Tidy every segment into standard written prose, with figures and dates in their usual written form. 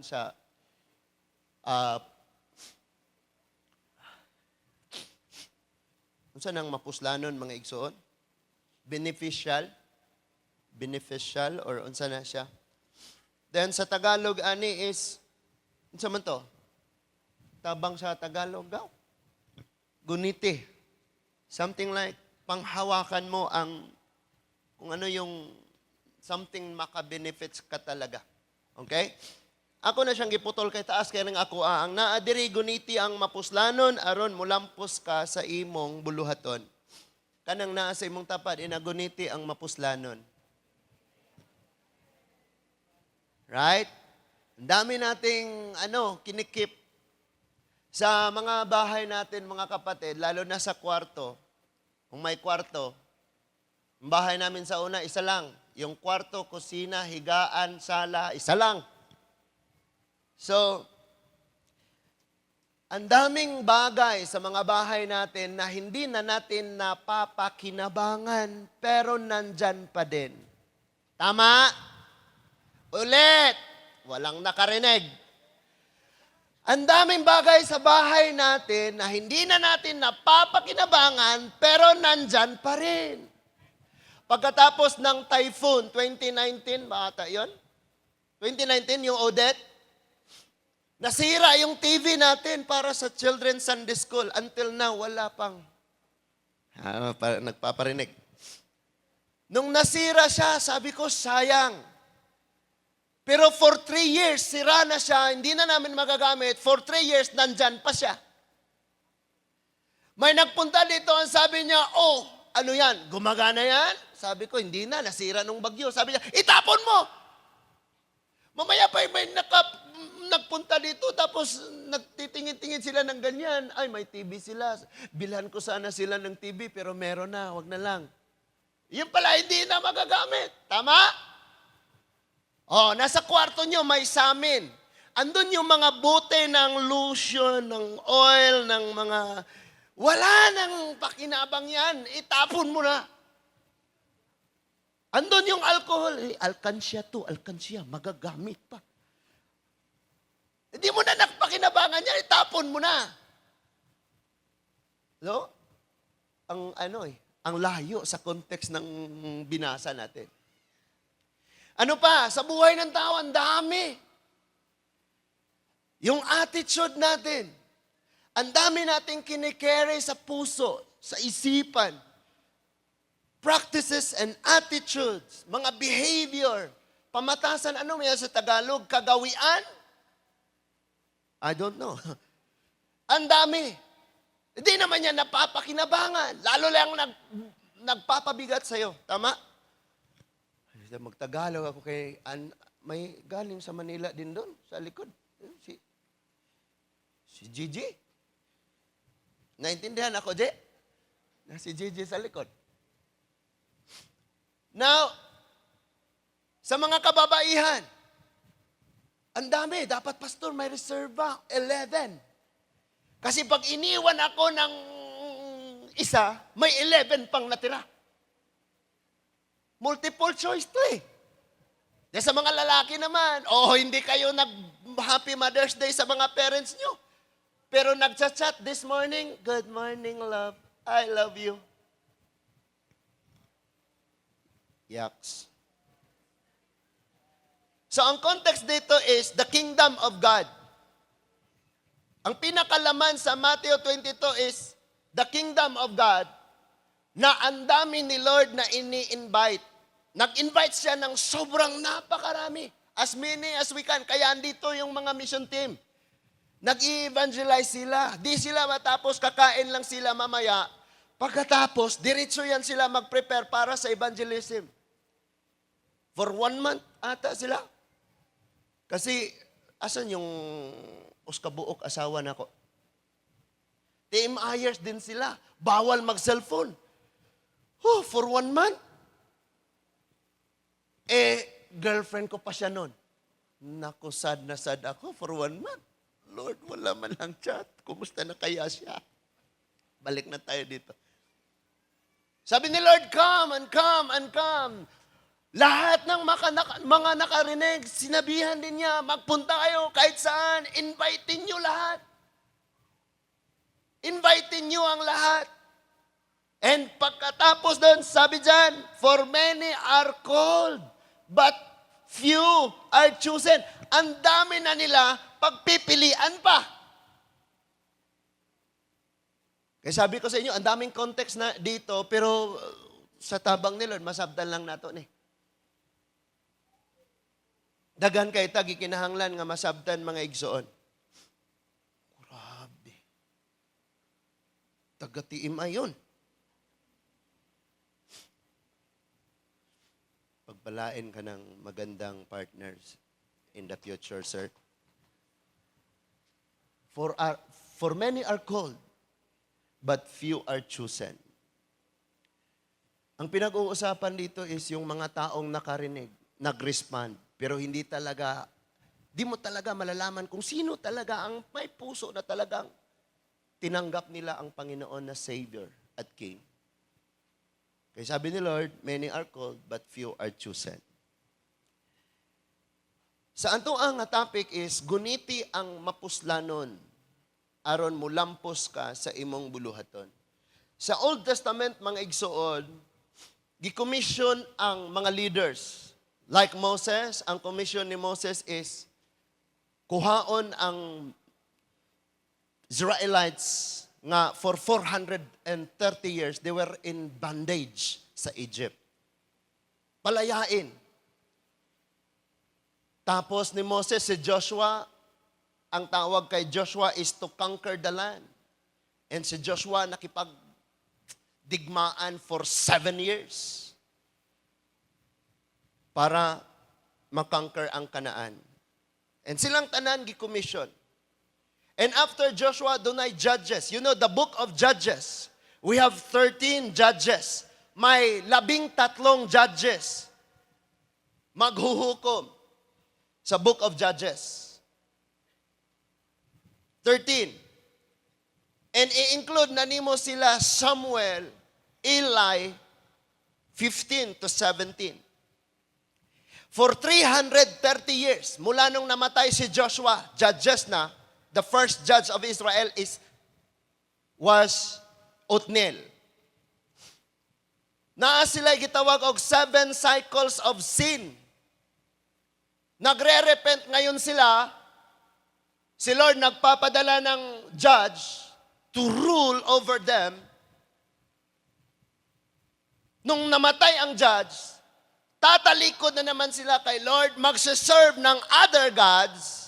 sa uh, unsa nang mapuslanon mga igsoon? Beneficial or unsa na siya? Then sa Tagalog ani is unsa man to? Tabang sa Tagalog gaw. Guniti. Something like panghawakan mo ang kung ano yung something maka-benefits ka talaga. Okay? Ako na siyang giputol kay taas kaya nang ako ang naadiri guniti ang mapuslanon aron mulampos ka sa imong buluhaton. Kanang naa sa imong tapad inaguniti ang mapuslanon. Right? Ang dami nating kinikip sa mga bahay natin mga kapatid, lalo na sa kwarto. Kung may kwarto, ang bahay namin sa una isa lang, yung kwarto, kusina, higaan, sala, isa lang. So, ang daming bagay sa mga bahay natin na hindi na natin napapakinabangan, pero nandyan pa din. Tama? Ulit! Walang nakarinig. Ang daming bagay sa bahay natin na hindi na natin napapakinabangan, pero nandyan pa rin. Pagkatapos ng typhoon, 2019, bata yun? 2019, yung Odette, nasira yung TV natin para sa Children's Sunday School. Until now, wala pang nagpaparinig. Nung nasira siya, sabi ko, sayang. Pero for 3 years, sira na siya, hindi na namin magagamit. For 3 years, nandyan pa siya. May nagpunta dito, ang sabi niya, ano yan, gumagana yan? Sabi ko, hindi na, nasira nung bagyo. Sabi niya, itapon mo! Mamaya pa may nagpunta dito, tapos nagtitingin-tingin sila ng ganyan. Ay, may TV sila. Bilhan ko sana sila ng TV, pero meron na, wag na lang. Yun pala, hindi na magagamit. Tama? Nasa kwarto nyo, may samin. Andun yung mga bote ng lotion, ng oil, ng mga... Wala nang pakinabang yan. Itapon mo na. Andun yung alcohol. Alkansya to, alkansya. Magagamit pa. Hindi mo na nakpakinabangan yan. Itapon mo na. No? Ang layo sa context ng binasa natin. Ano pa? Sa buhay ng tao, ang dami. Yung attitude natin. Ang dami nating kinikerry sa puso, sa isipan. Practices and attitudes, mga behavior. Pamatasan, ano may sa Tagalog? Kagawian? I don't know. Ang dami. Hindi naman yan napapakinabangan. Lalo lang nagpapabigat sa'yo. Tama? Magtagalog ako kay may galing sa Manila din doon sa likod. Si Gigi. Naintindihan ako, Je? Na si Gigi sa likod. Now, sa mga kababaihan, ang dami. Dapat, pastor, may reserva. 11. Kasi pag iniwan ako ng isa, may 11 pang natira. Multiple choice to eh. Dahil sa mga lalaki naman, hindi kayo nag-Happy Mother's Day sa mga parents nyo. Pero nag-chat this morning, good morning, love. I love you. Yaks. So ang context dito is the kingdom of God. Ang pinakalaman sa Matthew 22 is the kingdom of God na ang dami ni Lord na ini-invite. Nag-invite siya ng sobrang napakarami. As many as we can. Kaya andito yung mga mission team. Nag-evangelize sila. Di sila matapos, kakain lang sila mamaya. Pagkatapos, diretso yan sila mag-prepare para sa evangelism. For 1 month ata sila. Kasi, asan yung uskabuok asawa na ko? Team ayers din sila. Bawal mag-cellphone. For 1 month. Girlfriend ko pa siya noon. Naku, sad na sad ako for 1 month. Lord, wala man lang chat. Kumusta na kaya siya? Balik na tayo dito. Sabi ni Lord, come and come and come. Lahat ng mga nakarinig, sinabihan din niya, magpunta kayo kahit saan, invitin niyo lahat. Invitin niyo ang lahat. And pagkatapos doon, sabi dyan, for many are called, but few are chosen. Ang dami na nila, pagpipilian pa. Kaya sabi ko sa inyo, ang daming context na dito, pero sa tabang nila, masabdan lang nato ni. Dagan kay tagi kinahanglan nga masabtan mga igsoon. Grabe. Taga-tiim ayon. Pagpalain ka ng magandang partners in the future, sir. For many are called, but few are chosen. Ang pinag-uusapan dito is yung mga taong nakarinig, nag-respond, pero hindi talaga, di mo talaga malalaman kung sino talaga ang may puso na talagang tinanggap nila ang Panginoon na Savior at King. Kaya sabi ni Lord, many are called, but few are chosen. Sa anto ang topic is, guniti ang mapuslanon, aron mo lampos ka sa imong buluhaton. Sa Old Testament, mga igsoon, gi-commission ang mga leaders. Like Moses, ang commission ni Moses is, kuhaon ang Israelites nga for 430 years, they were in bondage sa Egypt. Palayain. Tapos ni Moses, si Joshua, ang tawag kay Joshua is to conquer the land. And si Joshua nakipagdigmaan for 7 years para makonquer ang Kanaan. And silang tanan gi-commission. And after Joshua, dunay judges. You know, the book of Judges, we have 13 judges. May 13 judges maghuhukom sa book of Judges. 13. And i-include na nimo sila Samuel, Eli, 15 to 17. For 330 years, mula nung namatay si Joshua, judges na, the first judge of Israel was Othniel. Naa sila gitawag og 7 cycles of sin. Nagre-repent ngayon sila, si Lord nagpapadala ng judge to rule over them. Nung namatay ang judge, tatalikod na naman sila kay Lord, magsaserve ng other gods,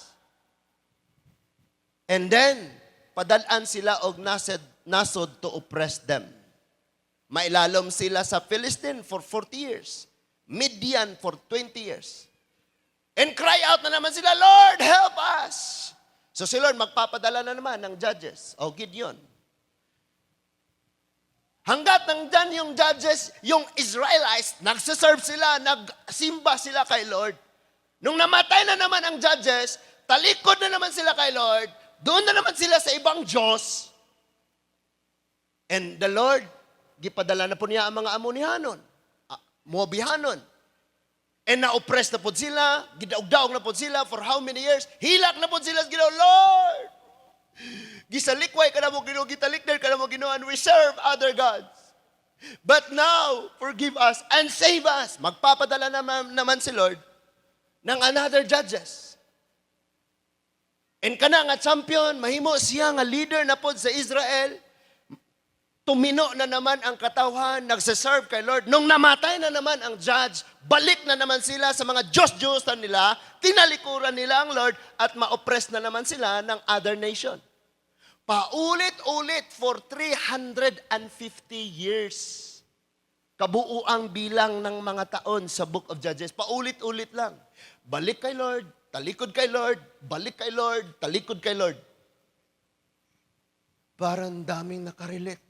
and then, padalaan sila og nasod to oppress them. Mailalom sila sa Philistine for 40 years, Midian for 20 years. And cry out na naman sila, Lord, help us! So si Lord magpapadala na naman ng judges, o Gideon. Hanggat nandyan yung judges, yung Israelites, nagsaserve sila, nagsimba sila kay Lord. Nung namatay na naman ang judges, talikod na naman sila kay Lord, doon na naman sila sa ibang Diyos. And the Lord, gipadala na po niya ang mga Amonihanon, Moabihanon. And na-oppress na po sila, gidaog-daog na po sila for how many years? Hilak na po sila, Ginoo, Lord! Gisalikway ka na mo, Ginoo, gitalikder ka na mo, Ginoo, and we serve other gods. But now, forgive us and save us. Magpapadala naman si Lord ng another judges. And kana nga champion, mahimo siya nga leader na po sa Israel, tumino na naman ang katawhan, nagsaserve kay Lord. Nung namatay na naman ang judge, balik na naman sila sa mga Diyos-Diyosan nila, tinalikuran nila ang Lord, at ma-oppress na naman sila ng other nation. Paulit-ulit for 350 years. Kabuuang bilang ng mga taon sa Book of Judges. Paulit-ulit lang. Balik kay Lord, talikod kay Lord, balik kay Lord, talikod kay Lord. Parang daming nakarelate.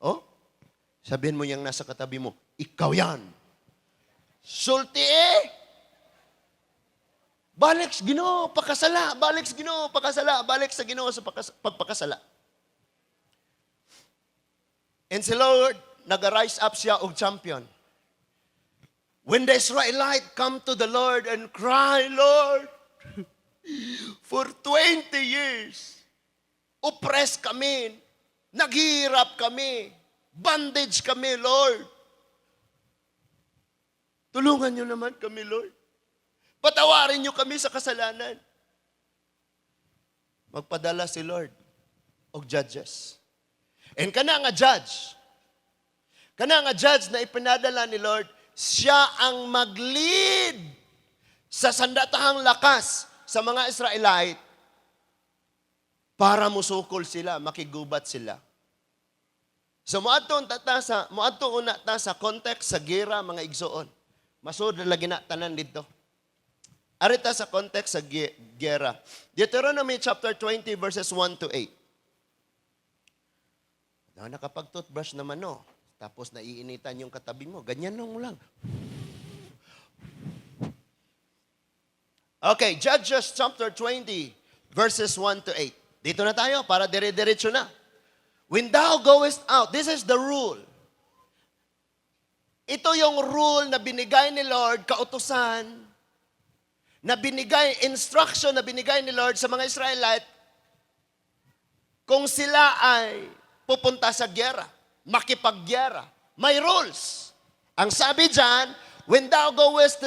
Oh, sabihin mo yung nasa katabi mo, ikaw yan. Sulti eh. Balik sa Ginoo, pakasala. Balik sa Ginoo, pakasala. Balik sa Ginoo sa pagpakasala. And si Lord, nag-rise up siya og champion. When the Israelites come to the Lord and cry, Lord, for 20 years, oppressed kami, naghihirap kami, bondage kami, Lord. Tulungan niyo naman kami, Lord. Patawarin niyo kami sa kasalanan. Magpadala si Lord og judges. And kana nga judge na ipinadala ni Lord, siya ang mag-lead sa sandatahang lakas sa mga Israelite para musukol sila, makigubat sila. So moadto una ta sa context sa gera mga igsoon. Masud lagi na tanan dito. Arita sa context sa gera. Deuteronomy chapter 20 verses 1 to 8. Nakapag-toothbrush naman no. Tapos naiinitan yung katabi mo. Ganyan lang. Okay, Judges chapter 20 verses 1 to 8. Dito na tayo para dire-diretso na. When thou goest out, this is the rule. Ito yung rule na binigay ni Lord, kautusan, na binigay, instruction na binigay ni Lord sa mga Israelite kung sila ay pupunta sa gyera, makipaggyera. May rules. Ang sabi dyan, when thou goest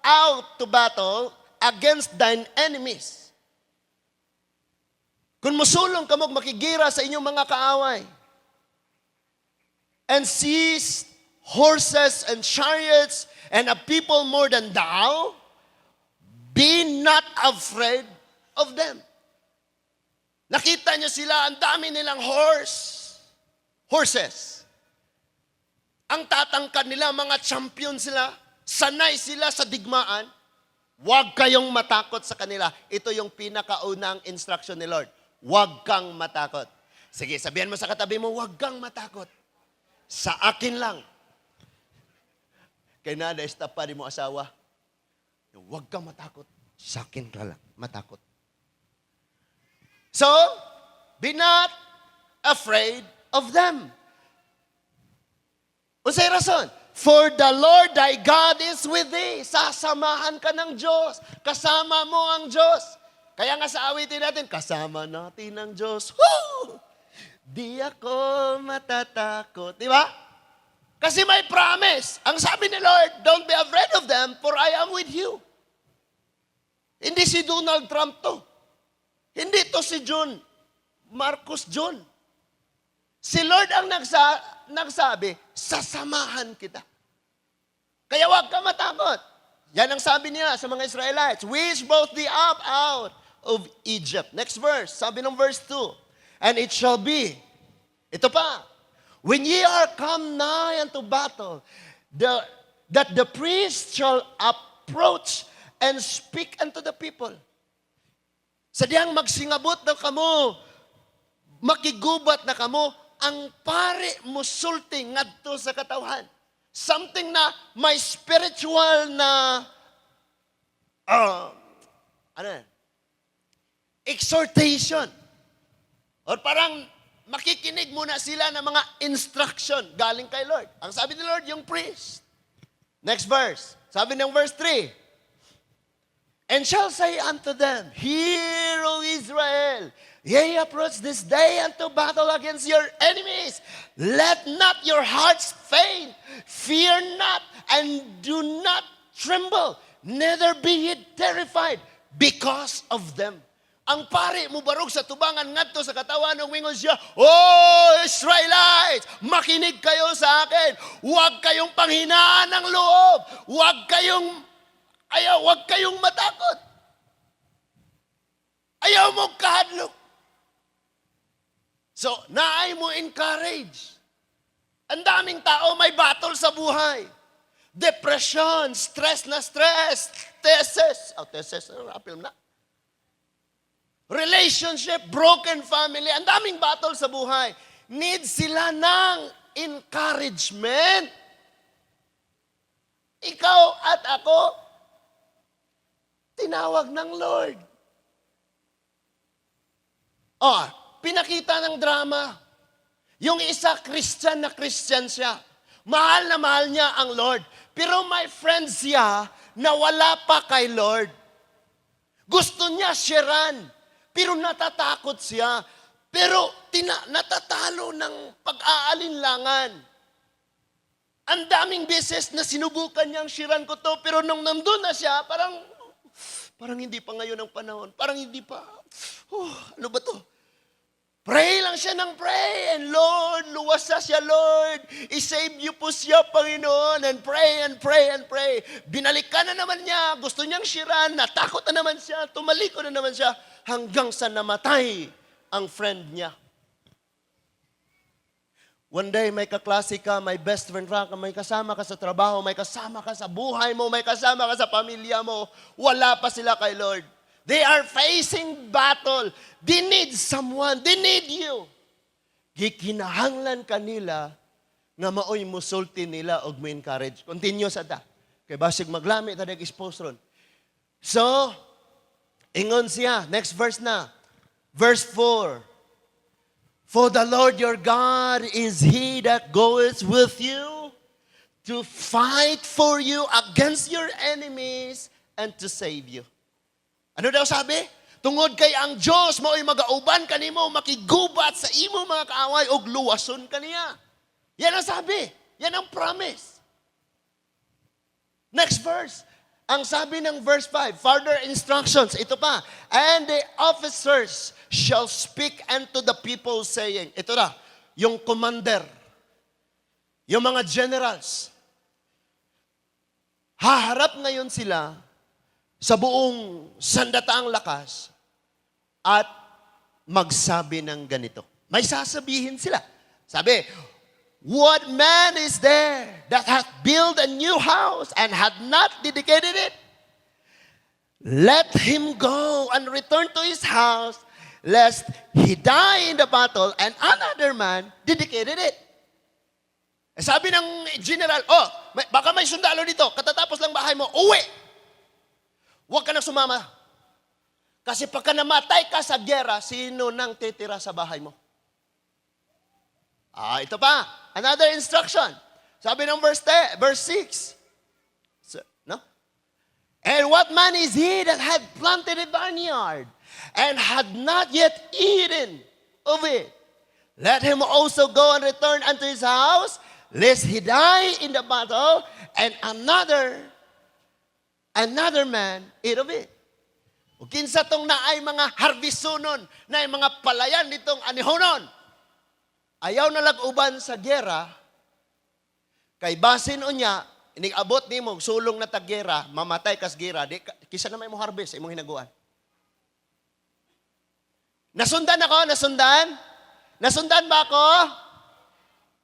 out to battle against thine enemies. Kung musulong ka mo makigira sa inyong mga kaaway and seize horses and chariots and a people more than thou, be not afraid of them. Nakita niyo sila, ang dami nilang horses. Ang tatangkad nila, mga champion sila, sanay sila sa digmaan, huwag kayong matakot sa kanila. Ito yung pinakaunang instruction ni Lord. Huwag kang matakot. Sige, sabihan mo sa katabi mo, huwag kang matakot. Sa akin lang. Kaya na, na-stop pa rin mo asawa. Huwag kang matakot. Sa akin lang, matakot. So, be not afraid of them. Unsay rason? For the Lord thy God is with thee. Sasamahan ka ng Diyos. Kasama mo ang Diyos. Kaya nga sa awitin natin, kasama natin ang Diyos. Woo! Di ako matatakot. Di ba? Kasi may promise. Ang sabi ni Lord, don't be afraid of them, for I am with you. Hindi si Donald Trump to. Hindi to si Marcos John. Si Lord ang nagsabi, sasamahan kita. Kaya huwag ka matakot. Yan ang sabi niya sa mga Israelites, which both thee up out of Egypt. Next verse, sabi ng verse 2, and it shall be, ito pa, when ye are come nigh unto battle, that the priest shall approach and speak unto the people. Sadyang magsingabot na kamo, makigubat na kamo, ang pare musulti ngadto sa katawhan. Something na may spiritual na exhortation. O parang makikinig muna sila ng mga instruction galing kay Lord. Ang sabi ni Lord, yung priest. Next verse. Sabi ng verse 3, and shall say unto them, hear, O Israel, ye approach this day unto battle against your enemies. Let not your hearts faint. Fear not, and do not tremble. Neither be ye terrified because of them. Ang pare mo barog sa tubangan ngadto sa katawan ng wingon siya, oh Israelites, makinig kayo sa akin. Huwag kayong panghinaan ng loob. Huwag kayong matakot. Ayaw mo kahadlok. So, naay mo encourage. Ang daming tao may battle sa buhay. Depression, stress, thesis, apil na. Relationship, broken family, ang daming battle sa buhay. Need sila ng encouragement. Ikaw at ako, tinawag ng Lord. Pinakita ng drama. Yung isa, Christian na Christian siya. Mahal na mahal niya ang Lord. Pero may friend siya na wala pa kay Lord. Gusto niya sharean, pero natatakot siya. Pero natatalo ng pag-aalinlangan. Ang daming beses na sinubukan niyang sharean ko to, pero nung nandun na siya, parang hindi pa ngayon ang panahon. Parang hindi pa. Ano ba to? Pray lang siya ng pray. And Lord, luwasa siya, Lord. I-save niyo po siya, Panginoon. And pray and pray and pray. Binalikan na naman niya. Gusto niyang shiran. Natakot na naman siya. Tumaliko na naman siya. Hanggang sa namatay ang friend niya. One day, may kaklase ka, may best friend ka, may kasama ka sa trabaho, may kasama ka sa buhay mo, may kasama ka sa pamilya mo. Wala pa sila kay Lord. They are facing battle. They need someone. They need you. Gikinahanglan kanila nga maoy musulti nila og mo encourage. Continue sa ta. Kay basig maglami ta nag-expose ron. So, ingon siya. Next verse na. Verse 4. For the Lord your God is He that goeth with you to fight for you against your enemies and to save you. Ano daw sabi? Tungod kay ang Diyos mao'y magauban kanimo, makigubat sa imo mga kaaway og luwason kaniya. Yan ang sabi. Yan ang promise. Next verse. Ang sabi ng verse 5, further instructions. Ito pa. And the officers shall speak unto the people saying, ito na, yung commander, yung mga generals, haharap ngayon sila sa buong sandataang lakas at magsabi ng ganito. May sasabihin sila. Sabi, what man is there that hath built a new house and had not dedicated it? Let him go and return to his house, lest he die in the battle and another man dedicated it. Sabi ng general, baka may sundalo dito, katatapos lang bahay mo, uwi! Huwag ka na sumama. Kasi pagka namatay ka sa gyera, sino nang titira sa bahay mo? Ito pa. Another instruction. Sabi ng verse 6. No? And what man is he that had planted a vineyard and had not yet eaten of it? Let him also go and return unto his house, lest he die in the battle, and another man eat of it. O kinsa tong naay mga harbisonon, naay mga palayan nitong anihonon. Ayaw na lag-uban sa gera, kay basin unya, inig-abot nimo sulong na taggera, mamatay kas gera, di kisa na may mo harvest imong hinaguan. Nasundan ako, nasundan? Nasundan ba ako?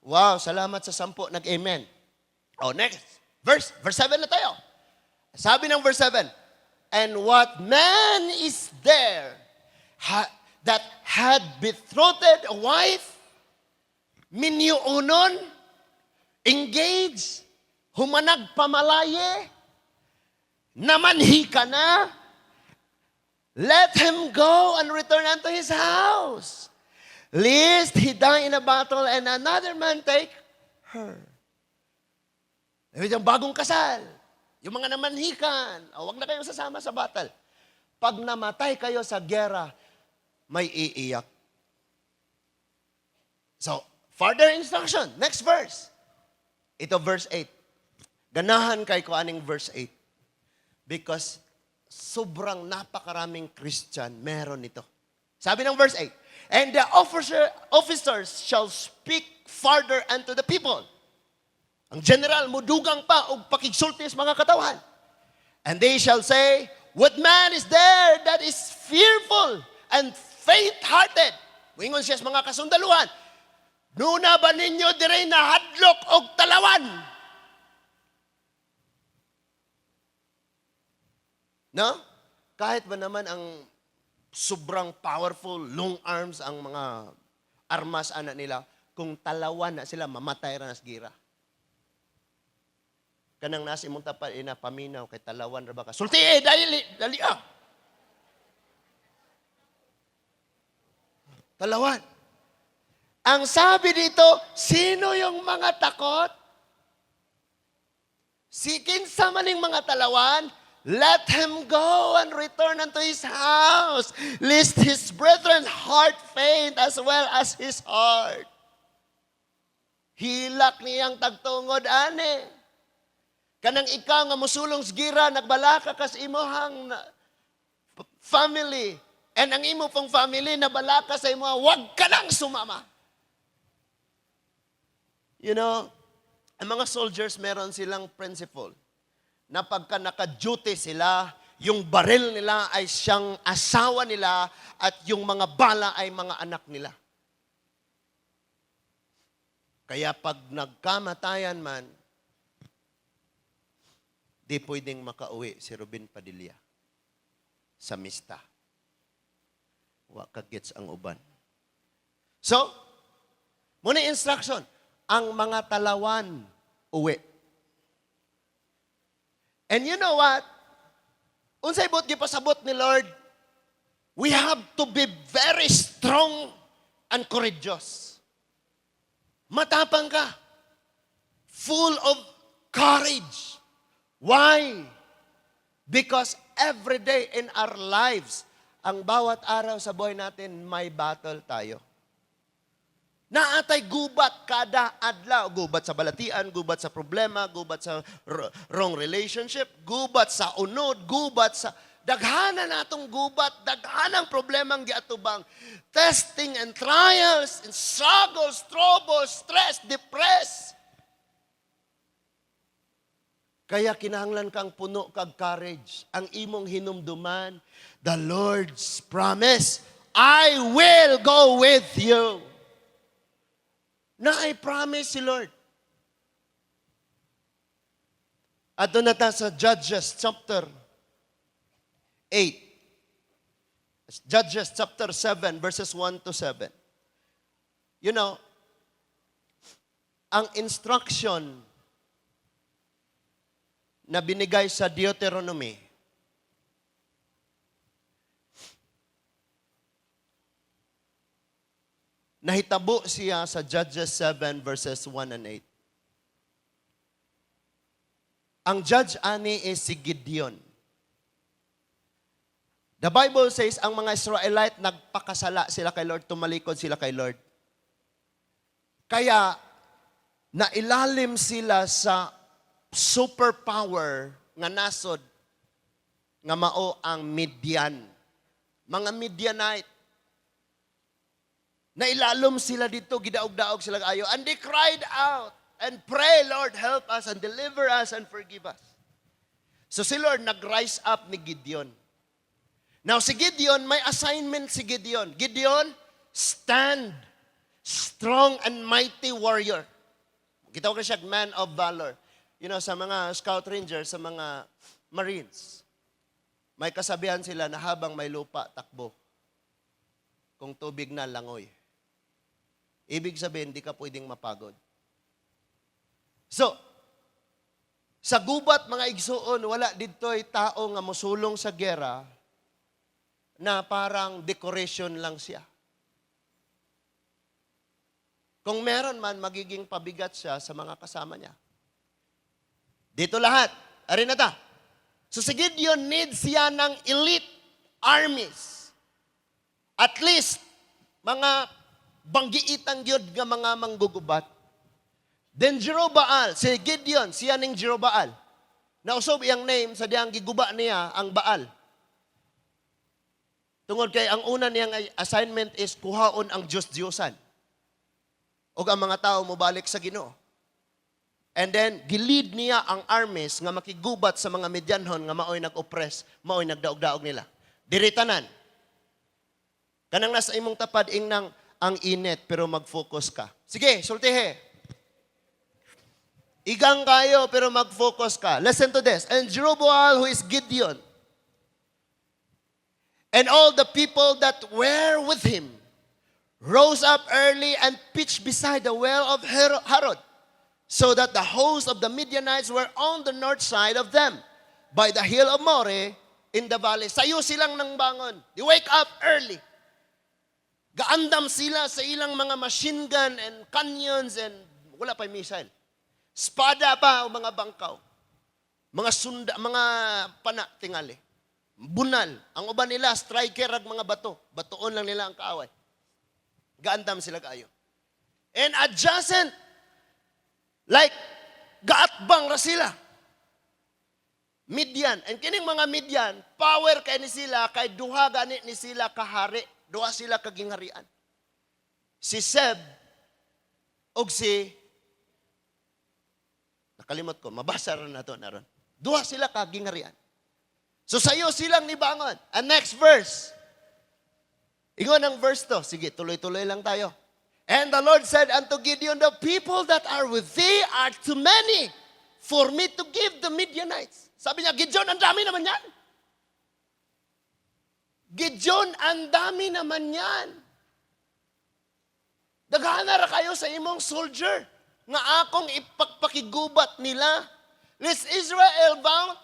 Wow, salamat sa 10 nag-amen. Next verse 7 na tayo. Sabi ng verse 7, and what man is there that had betrothed a wife, minyuunon, engaged, humanag pamalaye, namanhi ka na, let him go and return unto his house, lest he die in a battle and another man take her. Yung bagong kasal, yung mga namanhikan, huwag na kayo sasama sa battle. Pag namatay kayo sa gera, may iiyak. So, further instruction. Next verse. Ito verse 8. Ganahan kay ko aning verse 8. Because sobrang napakaraming Christian meron nito. Sabi ng verse 8, and the officers shall speak further unto the people. Ang general, mudugang pa o pakigsulti sa mga katawan. And they shall say, what man is there that is fearful and faint-hearted? Wingon siya sa mga kasundaluhan, nuna ba ninyo direy na hadlok o talawan? No? Kahit ba naman ang sobrang powerful, long arms ang mga armas anak nila, kung talawan na sila, mamatay ra nas gira. Kanang nasa imong tapat, paminaw, kay talawan ra ba ka? Sulti dali ah! Talawan. Ang sabi dito, sino yung mga takot? Si kinsa maning mga talawan, let him go and return unto his house, lest his brethren's heart faint as well as his heart. Hilak niyang tagtungod, ane. Kanang ikaw nga musulong gira, nagbalaka ka sa imuhang family, and ang imo pong family nabalaka sa imo, wag ka nang sumama. You know, ang mga soldiers meron silang principle na pagka naka-duty sila, yung baril nila ay siyang asawa nila at yung mga bala ay mga anak nila. Kaya pag nagkamatayan man, di pwedeng makauwi si Ruben Padilla sa mista. Wa ka gets ang uban. So, muna instruction, ang mga talawan uwi. And you know what? Unsay bot gipasabot ni Lord, we have to be very strong and courageous. Matapang ka. Full of courage. Why? Because every day in our lives, ang bawat araw sa buhay natin, may battle tayo. Naatay gubat kada adlaw. Gubat sa balatian, gubat sa problema, gubat sa wrong relationship, gubat sa unod, gubat sa... Daghana natong gubat, daghanang problemang giatubang. Testing and trials, and struggles, troubles, stress, depress. Kaya kinahanglan kang puno kag courage. Ang imong hinumduman, the Lord's promise, I will go with you. Na I promise si Lord. Ato na ta sa Judges chapter 8. Judges chapter 7 verses 1 to 7. You know, ang instruction na binigay sa Deuteronomy, nahitabo siya sa Judges 7 verses 1 and 8. Ang judge ani is si Gideon. The Bible says, ang mga Israelite nagpakasala sila kay Lord, tumalikod sila kay Lord. Kaya, nailalim sila sa superpower nga nasod nga mao ang Midian. Mga Midianite. Nailalom sila dito, gidaog-daog sila kayo. And they cried out and pray, Lord, help us and deliver us and forgive us. So si Lord nag-rise up ni Gideon. Now si Gideon, may assignment si Gideon. Gideon, stand, strong and mighty warrior. Gitawag siya man of valor. You know, sa mga scout rangers, sa mga marines, may kasabihan sila na habang may lupa, takbo. Kung tubig na, langoy. Ibig sabihin, di ka pwedeng mapagod. So, sa gubat mga igsuon, wala dito'y tao nga musulong sa gera na parang decoration lang siya. Kung meron man, magiging pabigat siya sa mga kasama niya. Dito lahat. Arin na ta. So si Gideon needs siya ng elite armies. At least, mga banggiitang yun nga mga manggugubat. Then Jerobaal, si Gideon, siya ning Jerobaal. Nausob iyang name sa diyang giguba niya ang Baal. Tungod kay ang una niyang assignment is kuhaon ang Diyos-Diyosan. O ang mga tao mo balik sa Ginoo. And then, gilid niya ang armies nga makigubat sa mga Midianhon nga maoy nag-oppress, maoy nagdaog-daog nila. Diritanan. Kanang nasa imong tapad ingnang ang init pero mag-focus ka. Sige, sultihe. Igang kayo pero mag-focus ka. Listen to this. And Jeroboam, who is Gideon, and all the people that were with him, rose up early and pitched beside the well of Harod, so that the host of the Midianites were on the north side of them, by the hill of Moreh in the valley. Sayo silang nang bangon. They wake up early. Gaandam sila sa ilang mga machine gun and canyons and wala pa missile. Espada pa o mga bangkaw. mga pana tingali. Bunal. Ang uban nila, striker ag mga bato. Batoon lang nila ang kaaway. Gaandam sila kaayo. And adjacent, like, gaatbang ra sila. Midian. And kining mga Midian, power kay ni sila, kay duha gani ni sila kahari. Duha sila kagingharian. Si Seb, og si, nakalimot ko, mabasa rin na to naron. Duha sila kagingharian. So sayo silang nibangon. And next verse. Ingon ang verse to. Sige, tuloy-tuloy lang tayo. And the Lord said unto Gideon, the people that are with thee are too many for me to give the Midianites. Sabi niya, Gideon, ang dami naman yan. Gideon, ang dami naman yan. Daghana ra kayo sa imong soldier nga akong ipagpakigubat nila. Lest Israel bound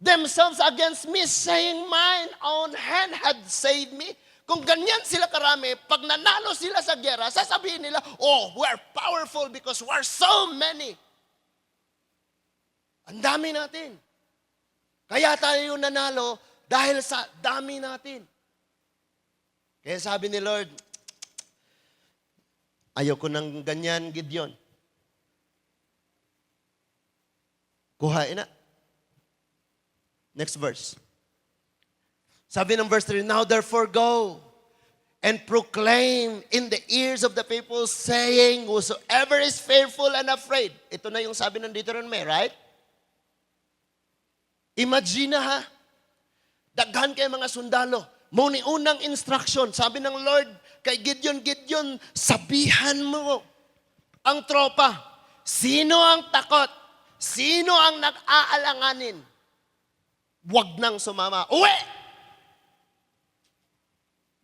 themselves against me, saying, mine own hand had saved me. Kung ganyan sila karami, pag nanalo sila sa gera, sasabihin nila, oh, we're powerful because we're so many. Ang dami natin. Kaya tayo nanalo dahil sa dami natin. Kaya sabi ni Lord, ayoko ng ganyan, Gideon. Kuhain na. Next verse. Sabi ng verse 3, now therefore go and proclaim in the ears of the people saying, whosoever is fearful and afraid. Ito na yung sabi ng Deuteronomy, right? Imagine ha, daghan kay mga sundalo. Muni unang instruction, sabi ng Lord kay Gideon, Gideon, sabihan mo ang tropa. Sino ang takot? Sino ang nag-aalanganin? Huwag nang sumama. Uwi!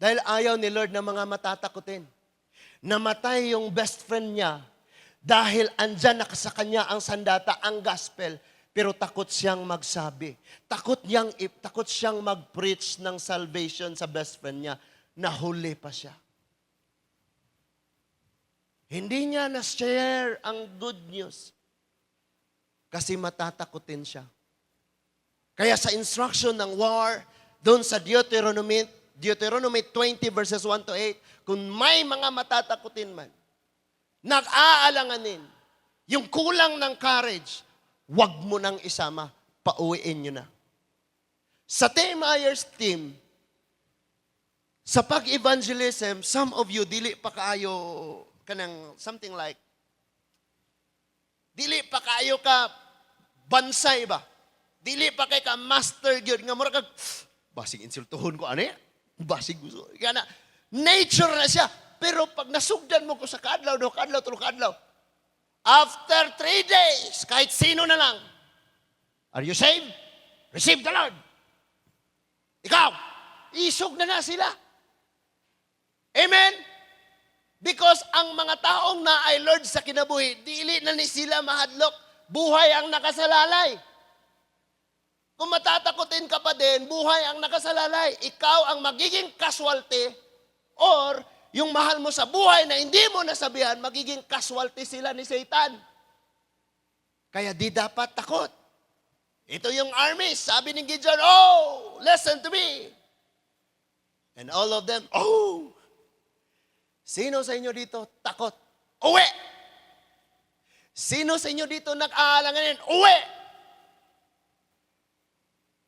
Dahil ayaw ni Lord na mga matatakutin. Namatay yung best friend niya dahil andyan na sa kanya ang sandata, ang gospel, pero takot siyang magsabi. Takot siyang mag-preach ng salvation sa best friend niya. Nahuli pa siya. Hindi niya na-share ang good news kasi matatakutin siya. Kaya sa instruction ng war, doon sa Deuteronomy 20 verses 1 to 8, kung may mga matatakutin man, nag-aalanganin, yung kulang ng courage, wag mo nang isama, pauwiin nyo na. Sa Team Ayers team, sa pag-evangelism, some of you, dili pa kaayo, kanang something like, dili pa kaayo ka bansay ba? Dili pa kay ka master gyud nga mura kag basig insultuhon ko ani. Basig gusto. Kaya na, nature na siya. Pero pag nasugdan mo ko sa kadlaw, tulong kadlaw, after 3 days, kahit sino na lang, are you saved? Receive the Lord. Ikaw, isog na sila. Amen? Because ang mga taong na ay Lord sa kinabuhi, dili na ni sila mahadlok, buhay ang nakasalalay. Kung matatakotin ka pa din, buhay ang nakasalalay. Ikaw ang magiging casualty or yung mahal mo sa buhay na hindi mo nasabihan, magiging casualty sila ni Satan. Kaya di dapat takot. Ito yung army. Sabi ni Gideon, oh, listen to me. And all of them, oh. Sino sa inyo dito takot? Uwi! Sino sa inyo dito nag-aalanganin? Uwi!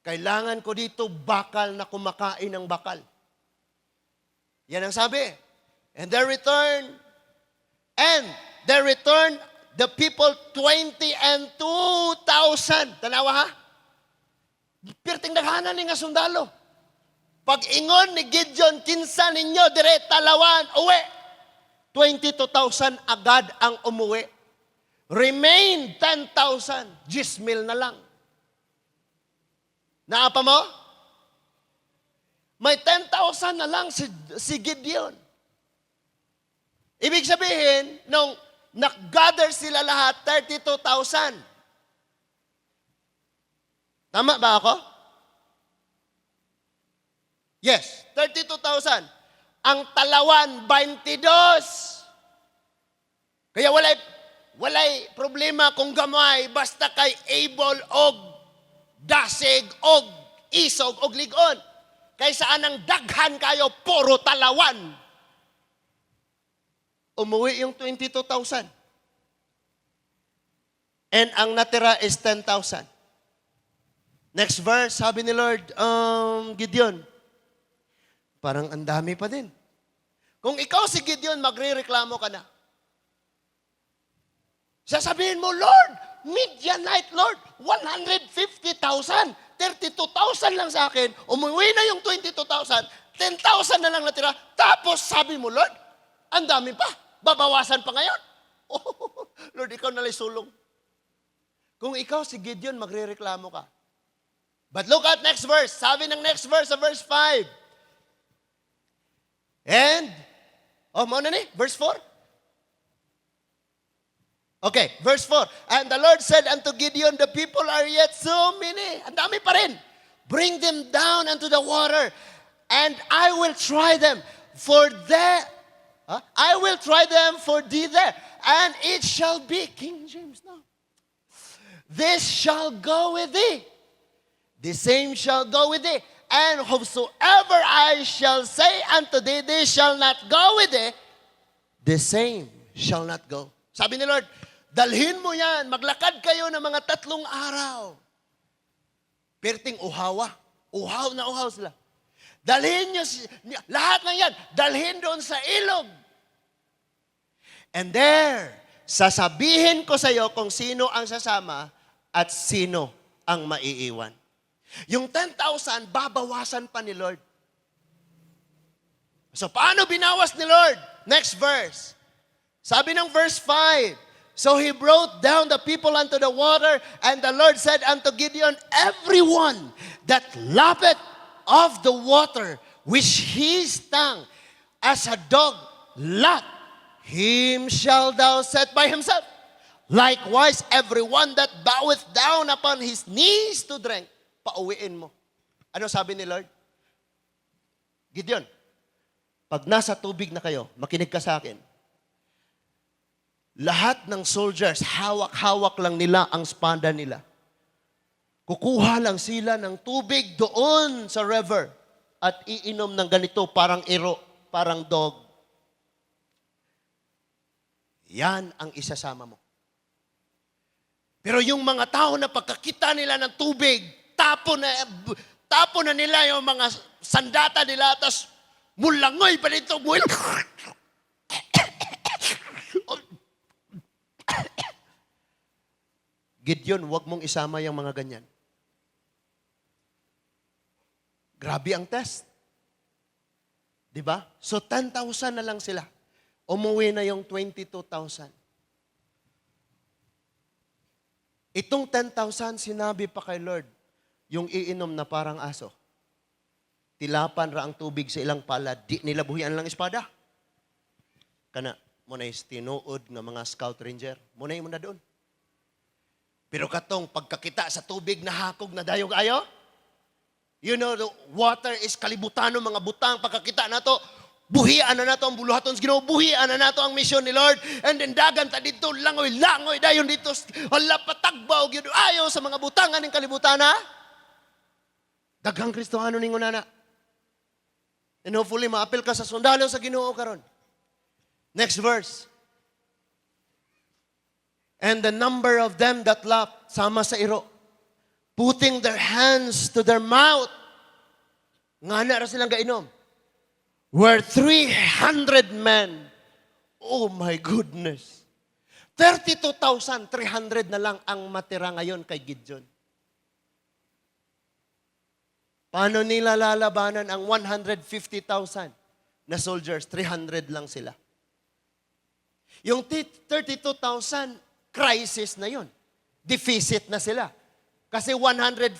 Kailangan ko dito bakal na kumakain ng bakal. Yan ang sabi. And they returned the people 20 and 2,000. Tanawa ha? Pirting daghanan ni nga sundalo. Pag ingon ni Gideon, kinsa ninyo dire talawan, uwi. 22,000 agad ang umuwi. Remain 10,000. 10,000 na lang. Naapa mo? May 10,000 na lang si Gideon. Ibig sabihin, nung nag-gather sila lahat, 32,000. Tama ba ako? Yes, 32,000. Ang talawan, 22. Kaya walay problema kung gamay, basta kay able og dasig og isog og ligon. Kaysa anang daghan kayo, puro talawan. Umuwi yung 22,000. And ang natira is 10,000. Next verse, sabi ni Lord, Gideon, parang ang dami pa din. Kung ikaw si Gideon, magre-reklamo ka na. Sasabihin mo, Lord, Midianite, Lord, 150,000, 32,000 lang sa akin, umuwi na yung 22,000, 10,000 na lang natira, tapos sabi mo, Lord, ang dami pa, babawasan pa ngayon. Oh, Lord, ikaw nalang sulong. Kung ikaw si Gideon, magre-reklamo ka. But look at next verse. Sabi ng next verse sa verse 5. And, mauna ni, verse 4. Okay, verse 4. And the Lord said unto Gideon, the people are yet so many. Ang dami pa rin. Bring them down unto the water, and I will try them for I will try them for thee there. And it shall be, King James now, this shall go with thee. The same shall go with thee. And whosoever I shall say unto thee, this shall not go with thee, the same shall not go. Sabi ni Lord, dalhin mo yan, maglakad kayo ng mga 3 araw. Perting uhawa. Uhaw na uhaw sila. Dalhin nyo, lahat ng yan, dalhin doon sa ilog. And there, sasabihin ko sa iyo kung sino ang sasama at sino ang maiiwan. Yung 10,000, babawasan pa ni Lord. So, paano binawas ni Lord? Next verse. Sabi ng verse 5, so he brought down the people unto the water, and the Lord said unto Gideon, everyone that lappeth of the water, which his tongue as a dog lap, him shall thou set by himself. Likewise, everyone that boweth down upon his knees to drink, pauwiin mo. Ano sabi ni Lord? Gideon, pag nasa tubig na kayo, makinig ka sa akin. Lahat ng soldiers, hawak-hawak lang nila ang espada nila. Kukuha lang sila ng tubig doon sa river at iinom ng ganito, parang iro, parang dog. Yan ang isasama mo. Pero yung mga tao na pagkakita nila ng tubig, tapo na nila yung mga sandata nila, tapos mulangoy pa dito. Gideon, huwag mong isama yung mga ganyan. Grabe ang test. Diba? So 10,000 na lang sila. Umuwi na yung 22,000. Itong 10,000, sinabi pa kay Lord, yung iinom na parang aso. Tilapan ra ang tubig sa ilang palad, di nila buhian lang espada. Kana, muna is tinuod ng mga scout ranger, muna mo na doon. Pero katong pagkakita sa tubig na hakog na dayog ayo, you know, the water is kalibutan ng mga butang, pagkakita na to, buhian na nato ang buluhaton sa Ginoo, buhian na nato ang misyon ni Lord, and then dagan ta dito, langoy dayon dito, hala patagbaw gyud ayo sa mga butangan ng kalibutan na. Daghang Kristohano ningon nana. And hopefully maapil ka sa sundalo sa Ginoo karon. Next verse. And the number of them that laughed, sama sa iro, putting their hands to their mouth, nga na ra silang gainom, were 300 men. Oh my goodness. 32,300 na lang ang matira ngayon kay Gideon. Paano nila lalabanan ang 150,000 na soldiers? 300 lang sila. Yung 32,000, crisis na yun. Deficit na sila. Kasi 150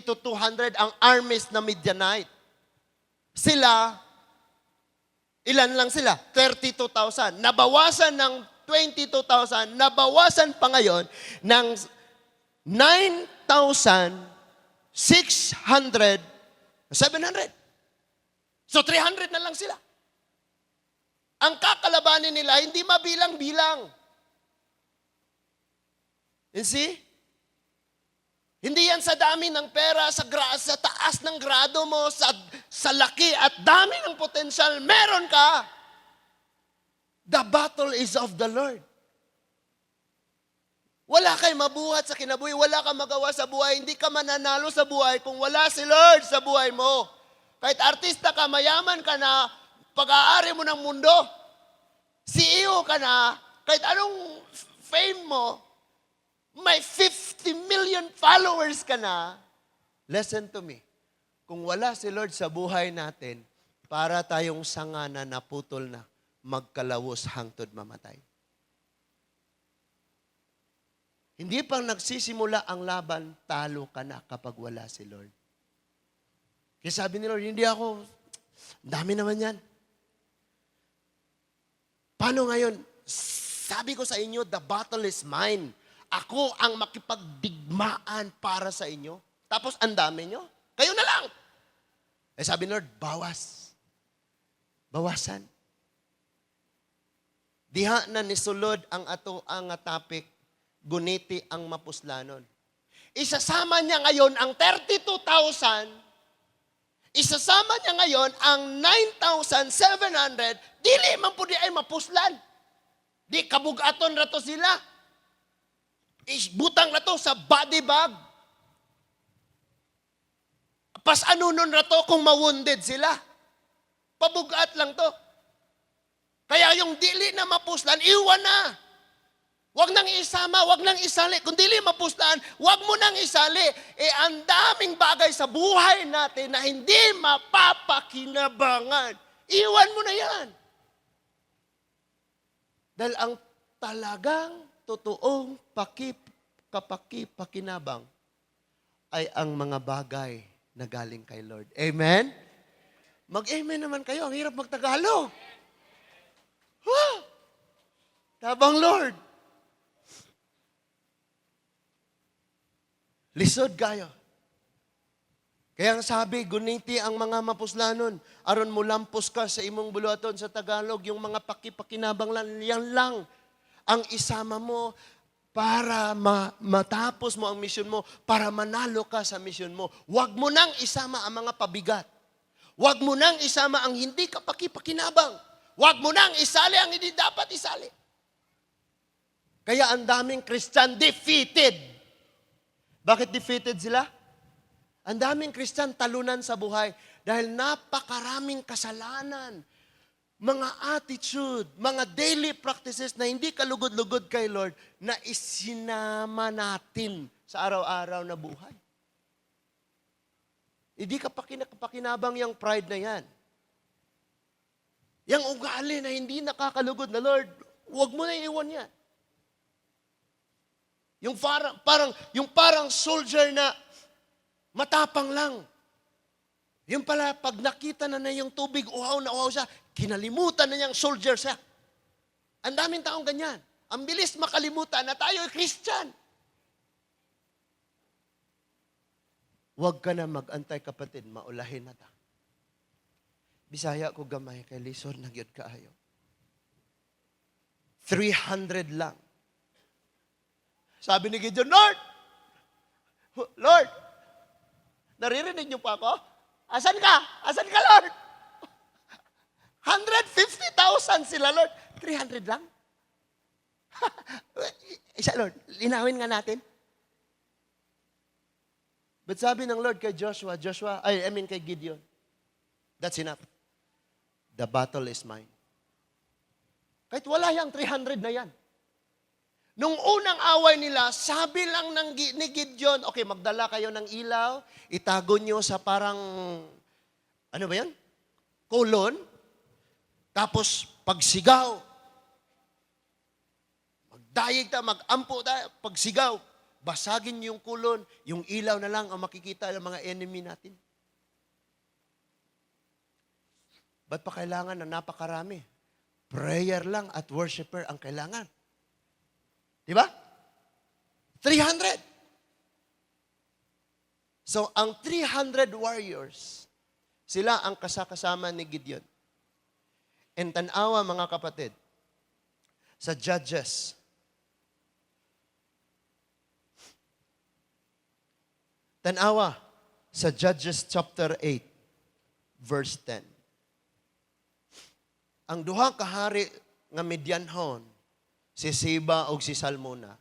to 200 ang armies na Midianite. Sila, ilan lang sila? 32,000. Nabawasan ng 22,000, nabawasan pa ngayon ng 9,600, 700. So 300 na lang sila. Ang kakalabanin nila, hindi mabilang-bilang. You see? Hindi yan sa dami ng pera, sa taas ng grado mo, sa laki at dami ng potensyal. Meron ka. The battle is of the Lord. Wala kay mabuhat sa kinabuhi, wala ka magawa sa buhay, hindi ka mananalo sa buhay kung wala si Lord sa buhay mo. Kahit artista ka, mayaman ka na, pag-aari mo ng mundo, CEO ka na, kahit anong fame mo, may 50 million followers ka na, listen to me, kung wala si Lord sa buhay natin, para tayong sanga na naputol na, magkalawos hangtod mamatay. Hindi pang nagsisimula ang laban, talo ka na kapag wala si Lord. Kaya sabi ni Lord, hindi ako, dami naman yan. Paano ngayon? Sabi ko sa inyo, the battle is mine. Ako ang makipagdigmaan para sa inyo. Tapos ang dami nyo. Kayo na lang. Eh sabi ni Lord, bawas. Bawasan. Diha na nisulod ang ato ang topic, guniti ang mapuslanon. Isasama niya ngayon ang 32,000, isasama niya ngayon ang 9,700, dili man po di ay mapuslan. Di kabugaton rato sila. Butang rato sa body bag. Pas anunon rato kung mawunded sila. Pabugat lang to. Kaya yung dili na mapuslan, iwan na. Wag nang isama, wag nang isali. Kung dili mapuslan, wag mo nang isali. Ang daming bagay sa buhay natin na hindi mapapakinabangan. Iwan mo na yan. Dahil ang talagang totoong pakinabang ay ang mga bagay na galing kay Lord. Amen? Mag-amen naman kayo. Ang hirap magtagalog. Tabang Lord. Lisod kayo. Kaya ang sabi, guniti ang mga mapuslanon. Aron mo lampos ka sa imong buluhaton sa Tagalog, yung mga pakinabang lang, yan lang ang isama mo para matapos mo ang misyon mo, para manalo ka sa misyon mo. Huwag mo nang isama ang mga pabigat. Huwag mo nang isama ang hindi ka pakinabang. Huwag mo nang isali ang hindi dapat isali. Kaya ang daming Christian defeated. Bakit defeated sila? Ang daming Christian talunan sa buhay dahil napakaraming kasalanan, mga attitude, mga daily practices na hindi kalugod-lugod kay Lord na isinama natin sa araw-araw na buhay. Hindi ka pakinabang yung pride na yan. Yang ugali na hindi nakakalugod na Lord, huwag mo na iwan yan. Yung parang soldier na matapang lang. Yung pala, pag nakita na yung tubig, uhaw na uhaw siya, kinalimutan na niyang soldier siya. Ang daming taong ganyan. Ang bilis makalimutan na tayo ay Christian. Huwag ka na mag-antay kapatid, maulahin na ta. Bisaya ko gamay, kay lisod na gyud kaayo. 300 lang. Sabi ni Gideon, Lord, naririnig niyo pa ako? Asan ka? Asan ka, Lord? 150,000 sila, Lord. 300 lang? Isa, Lord, linawin nga natin. But sabi ng Lord kay kay Gideon, that's enough. The battle is mine. Kahit wala yang 300 na yan. Nung unang away nila, sabi lang ni Gideon, okay, magdala kayo ng ilaw, itago nyo sa parang, ano ba yan? Kolon. Tapos, pagsigaw. Magdayig ta, magampo ta, pagsigaw. Basagin yung kulon, yung ilaw na lang ang makikita ng mga enemy natin. Ba't pa kailangan na napakarami? Prayer lang at worshiper ang kailangan. Di ba? 300. So, ang 300 warriors, sila ang kasakasama ni Gideon. And tanawa, mga kapatid, sa Judges, Tanawa sa Judges chapter 8, verse 10. Ang duha ka hari nga Midianhon, si Siba o si Salmona,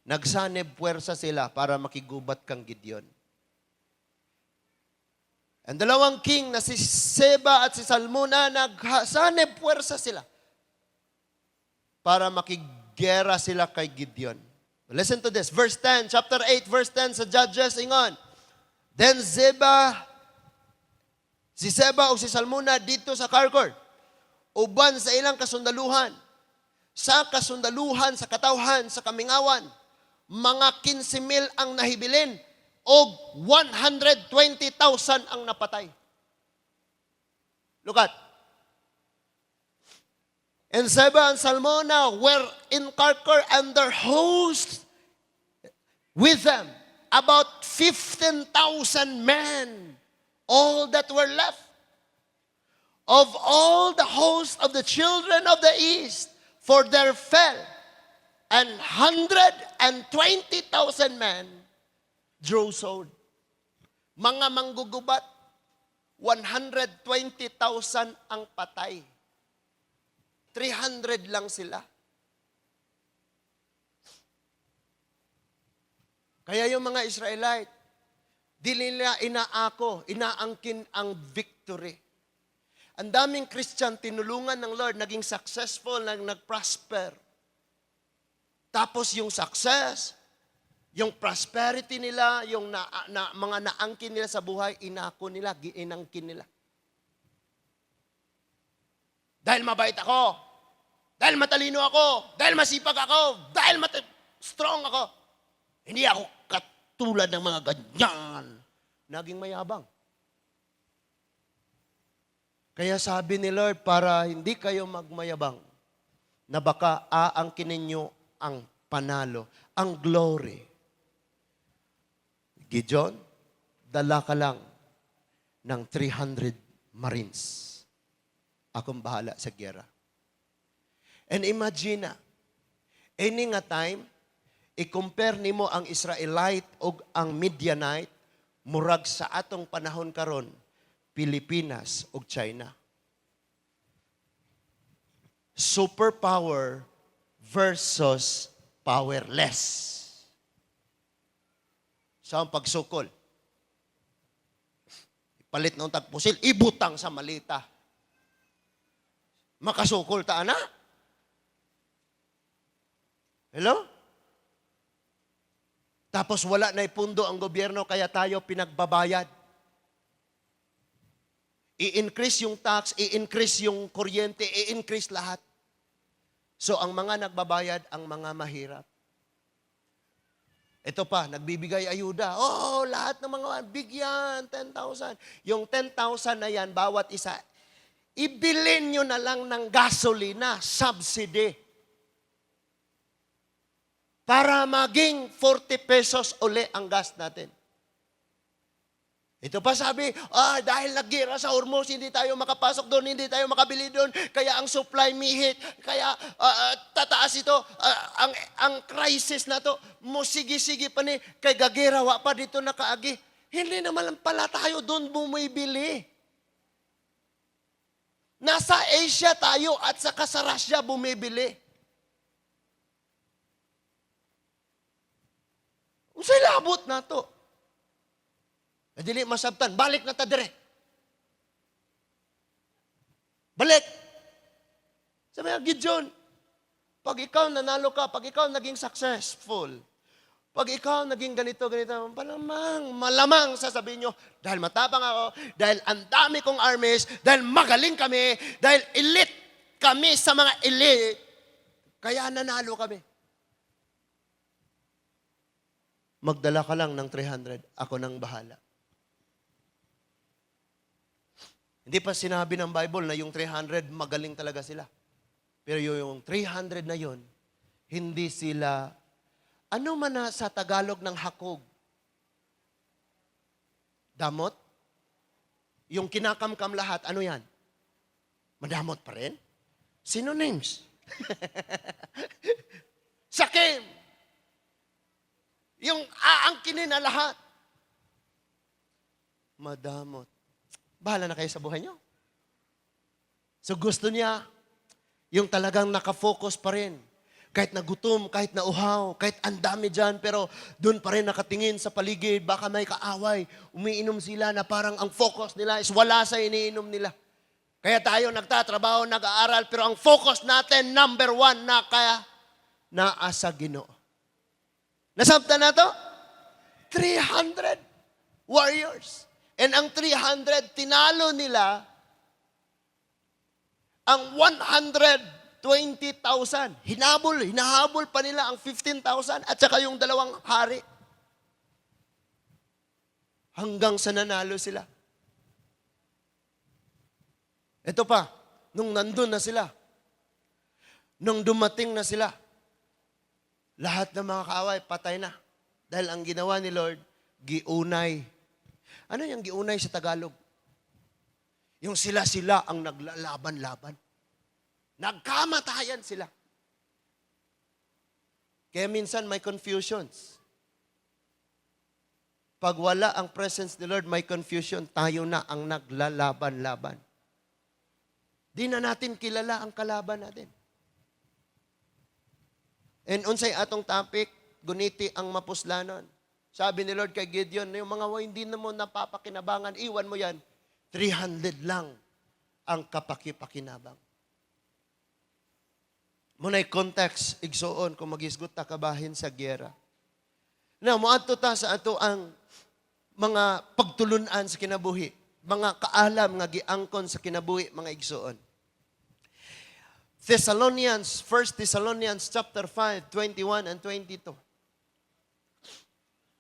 nagsanib puwersa sila para makigubat kang Gideon. Ang dalawang king na si Seba at si Salmona, nagsanib puwersa sila para makigera sila kay Gideon. Listen to this. Verse 10, chapter 8, verse 10 sa Judges, ingon. Then si Seba o si Salmona dito sa Karkor, uban sa ilang kasundaluhan, sa kasundaluhan, sa katawhan, sa kamingawan, mga 15,000 ang nahibilin o 120,000 ang napatay. Look at. And Seba and Salmona were in Karkor and their host with them, about 15,000 men, all that were left. Of all the host of the children of the east, for there fell 120,000 men drew sword. Mga manggugubat, 120,000 ang patay. 300 lang sila. Kaya yung mga Israelite, di nila inaangkin ang victory. Ang daming Christian, tinulungan ng Lord, naging successful, nag-prosper. Tapos yung success, yung prosperity nila, yung mga naangkin nila sa buhay, inako nila, inangkin nila. Dahil mabait ako, dahil matalino ako, dahil masipag ako, dahil strong ako. Hindi ako katulad ng mga ganyan. Naging mayabang. Kaya sabi ni Lord, para hindi kayo magmayabang, na baka aangkin ninyo ang panalo, ang glory. Gideon, dala ka lang ng 300 Marines. Akong bahala sa gera. And imagine na, any nga time, i-compare nimo ang Israelite o ang Midianite, murag sa atong panahon karon, Pilipinas o China. Superpower versus powerless. Sa pagsukol. Ipalit ng tagpusil, ibutang sa malita. Makasukol ta na? Hello? Tapos wala na ipundo ang gobyerno kaya tayo pinagbabayad. I-increase yung tax, i-increase yung kuryente, i-increase lahat. So ang mga nagbabayad, ang mga mahirap. Ito pa, nagbibigay ayuda. Oh, lahat ng mga bigyan, 10,000. Yung 10,000 na yan, bawat isa, ibilin nyo na lang ng gasolina, subsidy. Para maging 40 pesos uli ang gas natin. Ito pa sabi, dahil naggira sa Hormuz, hindi tayo makapasok doon, hindi tayo makabili doon, kaya ang supply mihit, kaya tataas ito, ang crisis na to, musigi-sigi pa ni, kay gagira, wa pa dito nakaagi. Hindi naman pala tayo doon bumibili. Nasa Asia tayo at saka sa Russia bumibili. Unsay labot na to? Dili masabtan, balik na ta dire. Balik. Sabi nga, Gideon, pag ikaw nanalo ka, pag ikaw naging successful, pag ikaw naging ganito, malamang sasabihin nyo, dahil matapang ako, dahil ang dami kong armies, dahil magaling kami, dahil elite kami sa mga elite, kaya nanalo kami. Magdala ka lang ng 300, ako nang bahala. Hindi pa sinabi ng Bible na yung 300 magaling talaga sila. Pero yung 300 na yon, hindi sila, ano man na sa Tagalog ng hakog? Damot? Yung kinakamkam lahat, ano yan? Madamot pa rin? Synonyms. Sakim. Yung aangkinin na lahat. madamot. Bahala na kayo sa buhay nyo. So gusto niya, yung talagang nakafocus pa rin. Kahit nagutom, kahit nauhaw, kahit ang dami dyan, pero doon pa rin nakatingin sa paligid, baka may kaaway, umiinom sila na parang ang focus nila is wala sa iniinom nila. Kaya tayo nagtatrabaho, nag-aaral, pero ang focus natin, number one, na kaya naasa Ginoo. Nasabta na to? 300 warriors. And ang 300, tinalo nila ang 120,000. Hinahabol pa nila ang 15,000 at saka yung dalawang hari. Hanggang sa nanalo sila. Ito pa, nung nandun na sila, nung dumating na sila, lahat ng mga kaaway patay na. Dahil ang ginawa ni Lord, giunay. Ano yung giunay sa Tagalog? Yung sila ang naglalaban-laban. Nagkamatayan sila. Kaya minsan may confusions. Pag wala ang presence ni Lord, may confusion. Tayo na ang naglalaban-laban. Di na natin kilala ang kalaban natin. And unsay atong topic, guniti ang mapuslanon. Sabi ni Lord kay Gideon, yung mga hindi na mo napapakinabangan, iwan mo yan. 300 lang ang kapakipakinabang. Muna'y context, igsoon, kung mag-isgot ta kabahin sa gyera. Now, muadto ta sa ato ang mga pagtulunan sa kinabuhi, mga kaalam nga giangkon sa kinabuhi, mga igsoon. Thessalonians, 1 Thessalonians chapter 5, 21 and 22.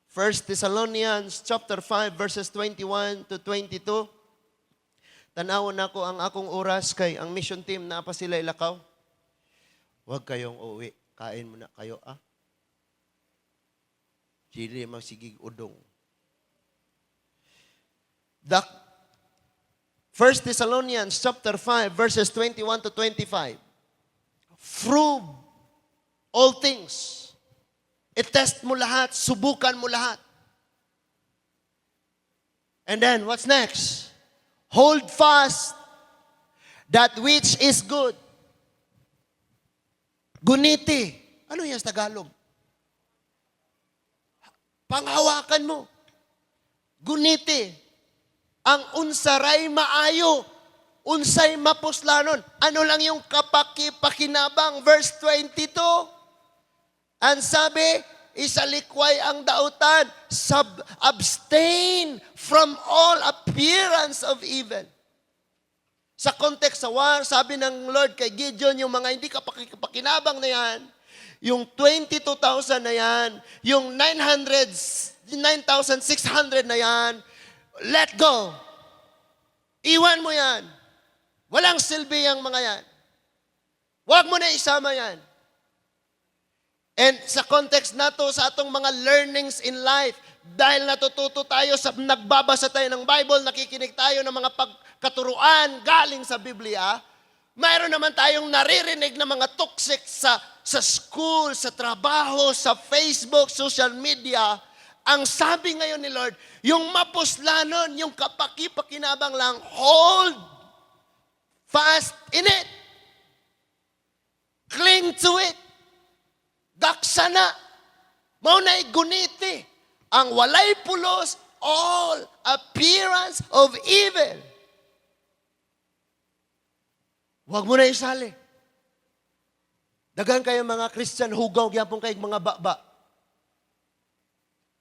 1 Thessalonians chapter 5, verses 21 to 22. Tanawon nako ang akong oras kay ang mission team na pa sila ilakaw. Huwag kayong uwi. Kain muna kayo, Chili magsigig udong. The 1 Thessalonians chapter 5, verses 21 to 25. Prove all things. I-test mo lahat, subukan mo lahat. And then, what's next? Hold fast that which is good. Guniti. Ano yan sa Tagalog? Panghawakan mo. Guniti. Ang unsaray maayo. Unsay mapuslanon. Ano lang yung kapakipakinabang? Verse 22. Ang sabi, isalikway ang dautan. Abstain from all appearance of evil. Sa context sa war, sabi ng Lord kay Gideon, yung mga hindi kapakinabang na yan, yung 22,000 na yan, yung 9,600 na yan, let go. Iwan mo yan. Walang silbi ang mga yan. Huwag mo na isama yan. And sa context na to, sa atong mga learnings in life, dahil natututo tayo sa nagbabasa tayo ng Bible, nakikinig tayo ng mga pagkaturuan galing sa Biblia, mayroon naman tayong naririnig na mga toxic sa school, sa trabaho, sa Facebook, social media. Ang sabi ngayon ni Lord, yung mapuslanon, yung kapakipakinabang lang, hold fast in it. Cling to it. Daksana. Maunay guniti. Ang walay pulos, all appearance of evil. Huwag mo na isali. Dagan kayo mga Christian, hugaw gyapon kay mga baba.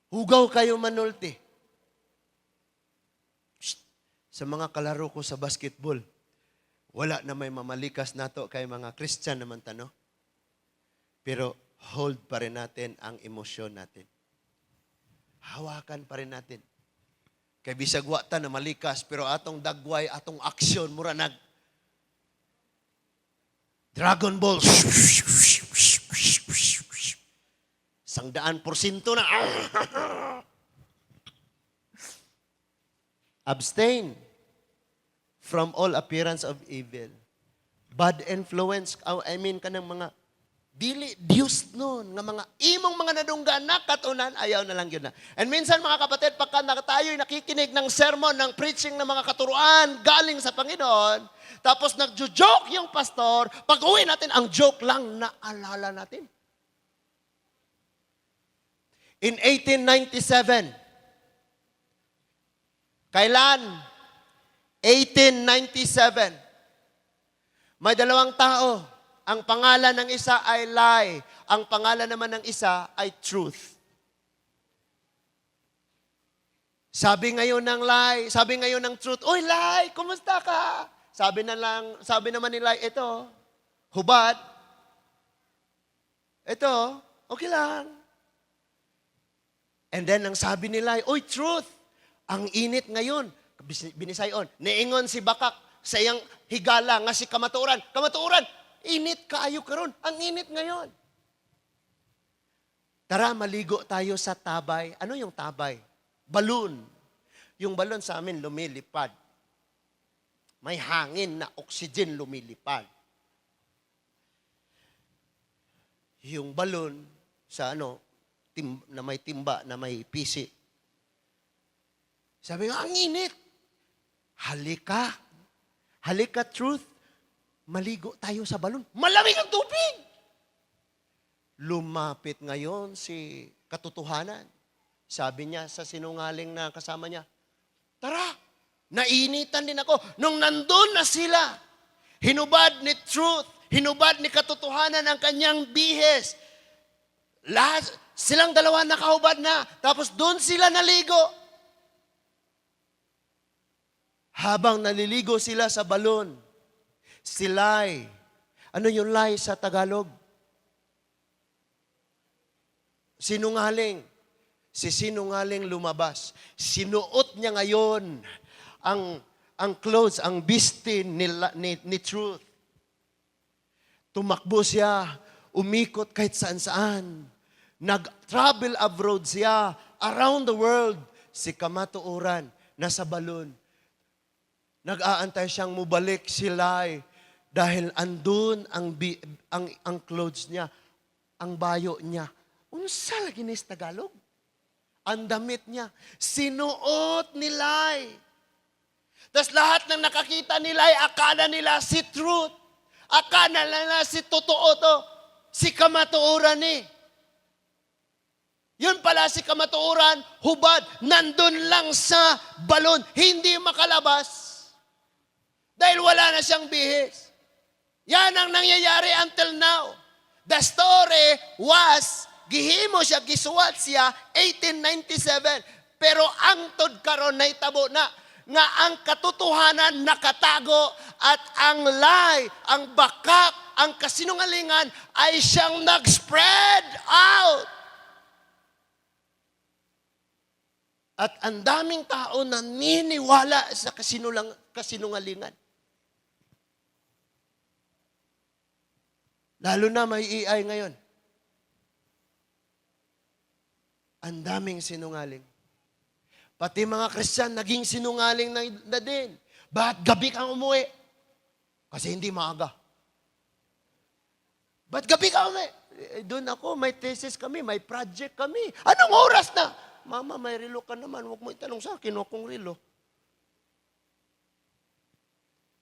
Hugaw kayo manulti. Sa mga kalaro ko sa basketball, wala na may mamalikas nato kay mga Christian naman tano. Pero hold pa rin natin ang emosyon natin. Hawakan pa rin natin. Kay bisag wa ta na malikas, pero atong dagway, atong aksyon, mura nag Dragon Ball. 100% na. Abstain from all appearance of evil. Bad influence, kanang mga Dili Dios nun, nga mga imong mga nadunggan na katunan, ayaw na lang yun na. And minsan mga kapatid, pagka tayo'y nakikinig ng sermon, ng preaching ng mga katuruan, galing sa Panginoon, tapos nagjo-joke yung pastor, pag uwi natin, ang joke lang naalala natin. In 1897, kailan? 1897, may dalawang tao. Ang pangalan ng isa ay lie. Ang pangalan naman ng isa ay truth. Sabi ngayon ng lie, sabi ngayon ng truth, "Uy, lie, kumusta ka?" Sabi naman ni lie, "Ito, hubad. Ito, okay lang." And then ang sabi ni lie, "Uy, truth, ang init ngayon." Binisayon, niingon si Bakak sa iyang higala nga si kamatuoran. Kamatuoran, init kaayo karon. Ang init ngayon. Tara, maligo tayo sa tabay. Ano yung tabay? Balloon. Yung balloon sa amin lumilipad. May hangin na oxygen lumilipad. Yung balloon sa na may timba, na may pisi. Sabi nga, ang init. Halika. Halika, truth. Maligo tayo sa balon. Malamig ang tubig! Lumapit ngayon si katotohanan. Sabi niya sa sinungaling na kasama niya, "Tara, nainitan din ako." Nung nandun na sila, hinubad ni truth, hinubad ni katotohanan ang kanyang bihes. Lahat, silang dalawa nakahubad na. Tapos doon sila naligo. Habang naliligo sila sa balon, si lie. Ano yung lie sa Tagalog? Sinungaling. Si sinungaling lumabas. Sinuot niya ngayon ang clothes, ang bistin ni truth. Tumakbo siya, umikot kahit saan-saan. Nag-travel abroad siya, around the world. Si kamatuoran, nasa balon. Nag-aantay siyang mubalik si lie. Dahil andun ang clothes niya, ang bayo niya. Unsa lagi ni sa Tagalog? Ang damit niya. Sinuot ni lie. Tapos lahat ng nakakita ni lie, akala nila si truth. Akala nila si totoo to. Si kamatuoran ni. Yun pala si kamatuoran, hubad, nandun lang sa balon, hindi makalabas. Dahil wala na siyang bihis. Yan ang nangyayari until now. The story was, gihimo siya, gisuwat siya, 1897. Pero ang tod karon na itabo na, nga ang katotohanan nakatago at ang lie, ang bakak, ang kasinungalingan ay siyang nag-spread out. At ang daming tao na niniwala sa kasinungalingan. Lalo na may AI ngayon. Ang daming sinungaling. Pati mga Kristiyan, naging sinungaling na din. Ba't gabi kang umuwi? Kasi hindi maaga. Ba't gabi ka umuwi? Doon ako, may thesis kami, may project kami. Anong oras na? Mama, may relo ka naman. Huwag mo itanong sa akin, huwag kong relo.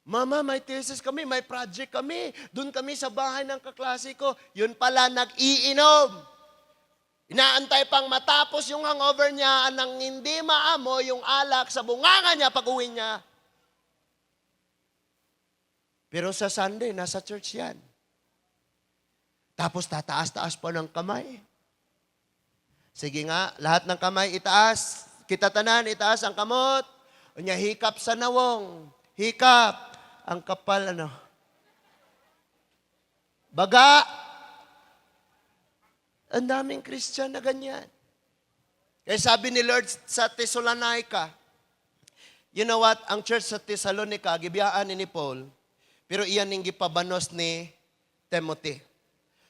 Mama, may thesis kami, may project kami. Doon kami sa bahay ng kaklase ko. Yun pala, nag-iinom. Inaantay pang matapos yung hangover niya nang hindi maamo yung alak sa bunganga niya pag-uwi niya. Pero sa Sunday, nasa church yan. Tapos tataas-taas pa ng kamay. Sige nga, lahat ng kamay itaas. Kita tanan, itaas ang kamot. Unya, hikap sa nawong. Hikap. Ang kapal, baga. Ang daming Christian na ganyan. Kaya sabi ni Lord sa Thessalonica, you know what? Ang church sa Thessalonica, gibiyaan ni Paul, pero iyan yung gipabanos ni Timothy.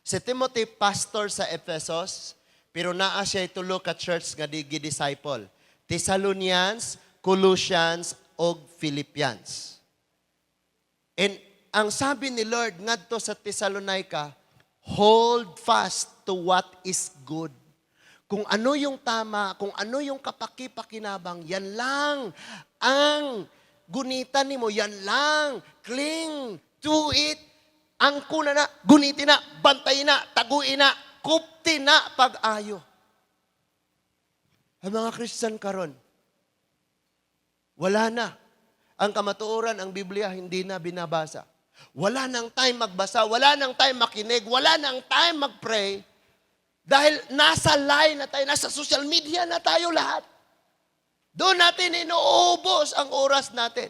Si Timothy, pastor sa Ephesus, pero naa siya itulo ka church nga gi-disciple. Thessalonians, Colossians, o Philippians. And ang sabi ni Lord ngadto sa Thessalonica, Hold fast to what is good. Kung ano yung tama, kung ano yung kapaki-pakinabang, yan lang ang gunitan nimo, yan lang. Cling to it. Angkuna na, gunitin na, bantayin na, taguin na, kupti na pag-ayo. Ang mga Christian karon, wala na. Ang kamatuoran, ang Biblia, hindi na binabasa. Wala nang time magbasa, wala nang time makinig, wala nang time mag-pray. Dahil nasa line na tayo, nasa social media na tayo lahat. Doon natin inuubos ang oras natin.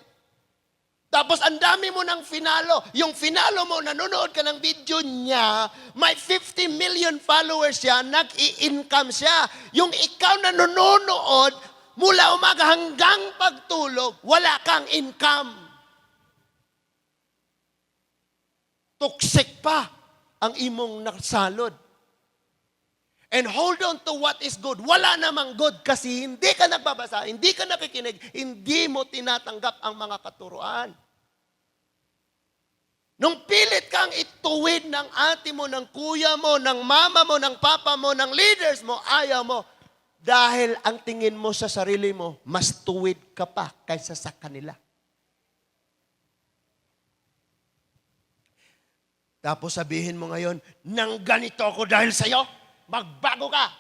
Tapos ang dami mo ng finalo. Yung finalo mo, nanonood ka ng video niya, may 50 million followers siya, nag-i-income siya. Yung ikaw na nanonood, mula umaga hanggang pagtulog, wala kang income. Toxic pa ang imong nasalod. And hold on to what is good. Wala namang good kasi hindi ka nagbabasa, hindi ka nakikinig, hindi mo tinatanggap ang mga katuruan. Nung pilit kang ituwid ng ate mo, ng kuya mo, ng mama mo, ng papa mo, ng leaders mo, ayaw mo. Dahil ang tingin mo sa sarili mo, mas tuwid ka pa kaysa sa kanila. Tapos sabihin mo ngayon, nang ganito ako dahil sa'yo, magbago ka.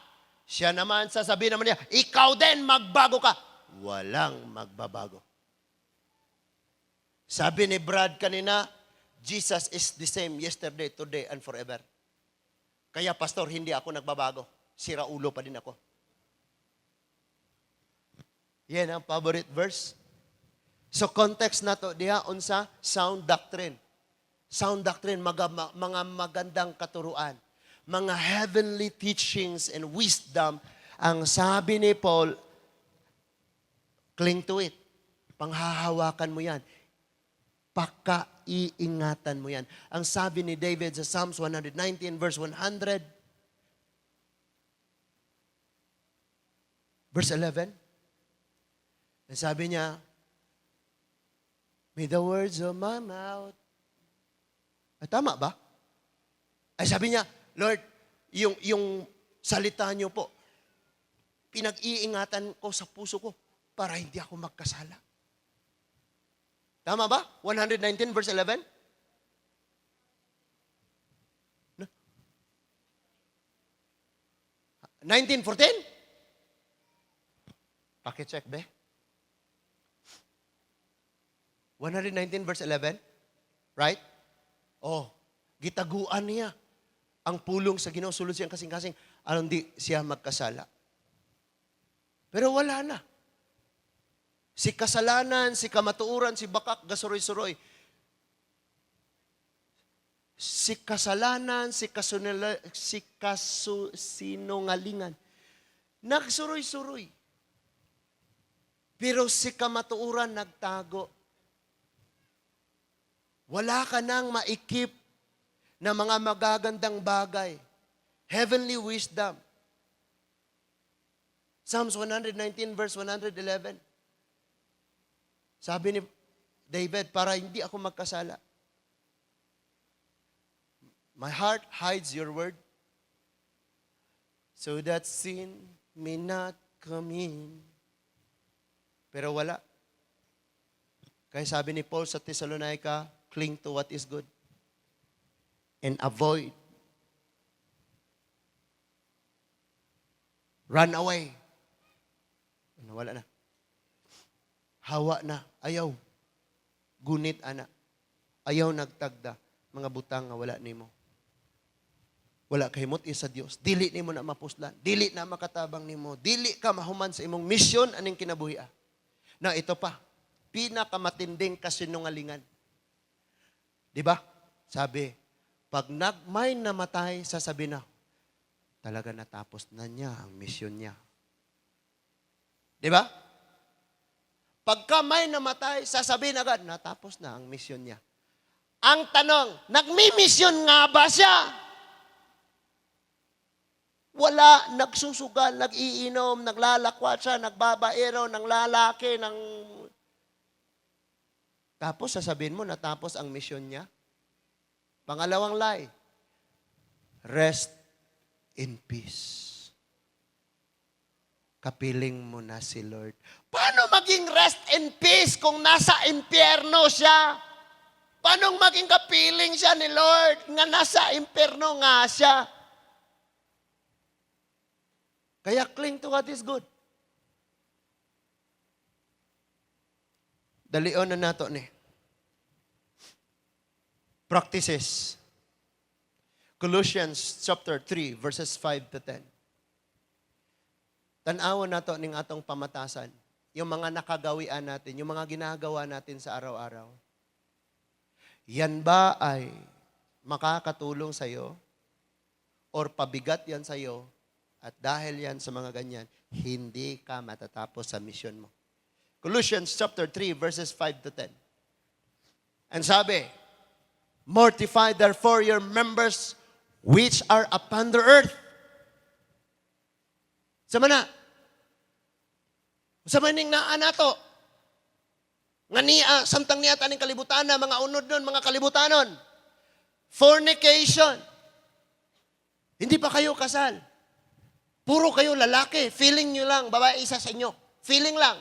Siya naman, sasabihin naman niya, ikaw din, magbago ka. Walang magbabago. Sabi ni Brad kanina, Jesus is the same yesterday, today, and forever. Kaya, pastor, hindi ako nagbabago. Sira ulo pa din ako. Yan ang favorite verse. So, context na to, diha, unsa, sound doctrine. Sound doctrine, mga magandang katuruan. Mga heavenly teachings and wisdom. Ang sabi ni Paul, cling to it. Panghahawakan mo yan. Pakaiingatan mo yan. Ang sabi ni David sa Psalms 119 verse 100, verse 11, ang sabi niya, may the words of my mouth. Ay, tama ba? Ay, sabi niya, Lord, yung salita niyo po, pinag-iingatan ko sa puso ko para hindi ako magkasala. Tama ba? 119 verse 11? No? 19:14? Pakicheck, be. 119 verse 11? Right? Oh, gitaguan niya ang pulong sa Ginoo, sulod siyang kasing-kasing, anong di siya magkasala. Pero wala na. Si kasalanan, si kamatuuran, si bakak, gasuroy-suroy. Si kasalanan, si sinungalingan, nagsuroy-suroy. Pero si kamatuuran nagtago. Wala ka nang maikip na mga magagandang bagay. Heavenly wisdom. Psalms 119 verse 111. Sabi ni David, para hindi ako magkasala. My heart hides your word so that sin may not come in. Pero wala. Kaya sabi ni Paul sa Thessalonica, cling to what is good and avoid. Run away. Wala na. Hawa na. Ayaw. Gunit, ana. Ayaw nagtagda. Mga butang nga wala nimo. Wala kahimot sa Dios. Dili nimo na mapuslan. Dili na makatabang nimo. Dili ka mahuman sa imong mission aning kinabuhi. Na ito pa. Pinakamatinding kasinungalingan. Di ba? Sabi, pag may namatay, sasabihin na, talaga natapos na niya ang mission niya. Di ba? Pagka may namatay, sasabihin agad, natapos na ang mission niya. Ang tanong, nagmi-mission nga ba siya? Wala, nagsusugal, nag-iinom, naglalakwat siya, nagbabaero, ng lalaki, ng... Tapos sasabihin mo, natapos ang mission niya. Pangalawang lie. Rest in peace. Kapiling mo na si Lord. Paano maging rest in peace kung nasa impyerno siya? Paano maging kapiling siya ni Lord nga nasa impyerno nga siya? Kaya cling to what is good. Dalion na nato ni. Practices. Colossians chapter 3 verses 5 to 10. Tanawan nato ning atong pamatasan, yung mga nakagawian natin, yung mga ginagawa natin sa araw-araw. Yan ba ay makakatulong sa iyo? Or pabigat yan sa iyo? At dahil yan sa mga ganyan, hindi ka matatapos sa misyon mo. Colossians chapter 3 verses 5 to 10. And sabi, mortify therefore your members which are upon the earth. Sama na. Sama ning naa nato. Nga niya, samtang niya taning kalibutan na, mga unod nun, mga kalibutanon. Fornication. Hindi pa kayo kasal. Puro kayo lalaki. Feeling nyo lang, babae isa sa inyo. Feeling lang.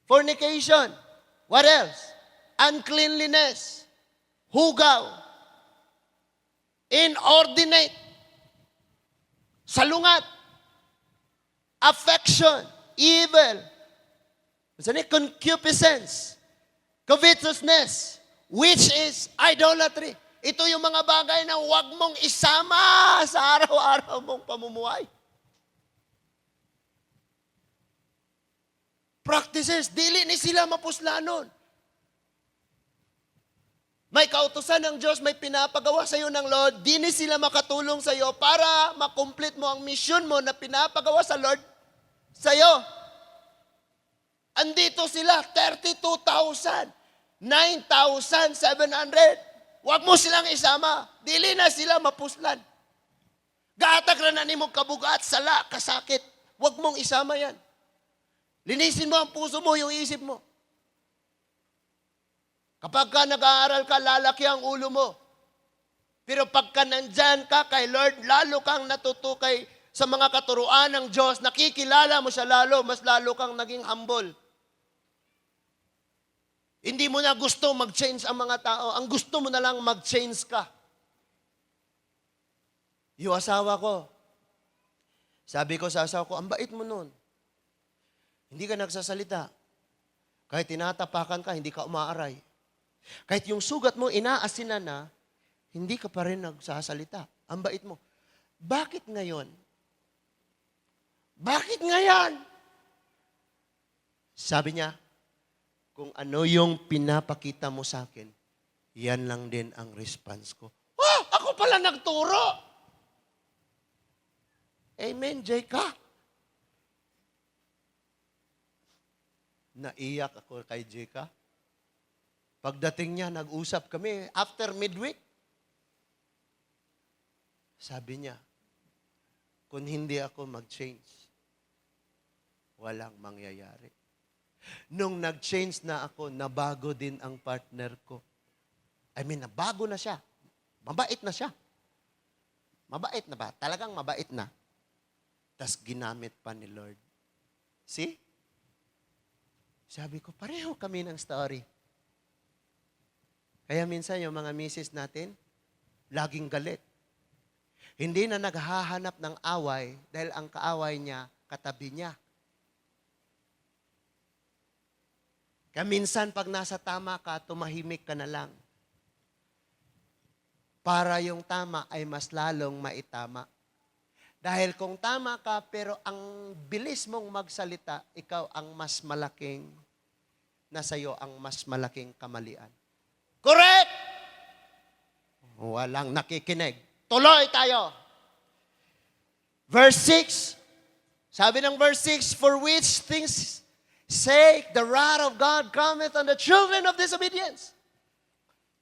Fornication. What else? Uncleanliness. Hugaw. Inordinate. Salungat. Affection. Evil. Concupiscence. Covetousness. Which is idolatry. Ito yung mga bagay na huwag mong isama sa araw-araw mong pamumuhay. Practices, dili ni sila mapuslanon. May kautusan ng Diyos, may pinapagawa sa iyo ng Lord, di ni sila makatulong sa iyo para makomplete mo ang mission mo na pinapagawa sa Lord sa iyo. Andito sila, 32,000, 9,700. Huwag mo silang isama. Dili na sila mapuslan. Gaatag na mo kabugat, sala, kasakit. Huwag mong isama yan. Linisin mo ang puso mo, yung isip mo. Kapag ka nag-aaral ka, lalaki ang ulo mo. Pero pagka nandyan ka kay Lord, lalo kang natutukay sa mga katuruan ng Diyos, nakikilala mo siya lalo, mas lalo kang naging humble. Hindi mo na gusto mag-change ang mga tao. Ang gusto mo na lang mag-change ka. Yung asawa ko, sabi ko sa asawa ko, ang bait mo nun. Hindi ka nagsasalita. Kahit tinatapakan ka, hindi ka umaaray. Kahit yung sugat mo, inaasinan na, hindi ka pa rin nagsasalita. Ang bait mo. Bakit ngayon? Bakit ngayon? Sabi niya, kung ano yung pinapakita mo sa akin, yan lang din ang response ko. Oh, ako pala nagturo! Amen, Jayka. Naiyak ako kay Jayka. Pagdating niya, nag-usap kami after midweek. Sabi niya, kung hindi ako mag-change, walang mangyayari. Nung nag-change na ako, nabago din ang partner ko. Nabago na siya. Mabait na siya. Mabait na ba? Talagang mabait na. Tas ginamit pa ni Lord. See? Sabi ko, pareho kami ng story. Kaya minsan yung mga misis natin, laging galit. Hindi na naghahanap ng away dahil ang kaaway niya, katabi niya. Kaya minsan pag nasa tama ka, tumahimik ka na lang. Para yung tama ay mas lalong maitama. Dahil kung tama ka, pero ang bilis mong magsalita, ikaw ang mas malaking, nasa iyo ang mas malaking kamalian. Correct! Walang nakikinig. Tuloy tayo. Verse 6. Sabi ng verse 6, for which things sake the wrath of God cometh on the children of disobedience.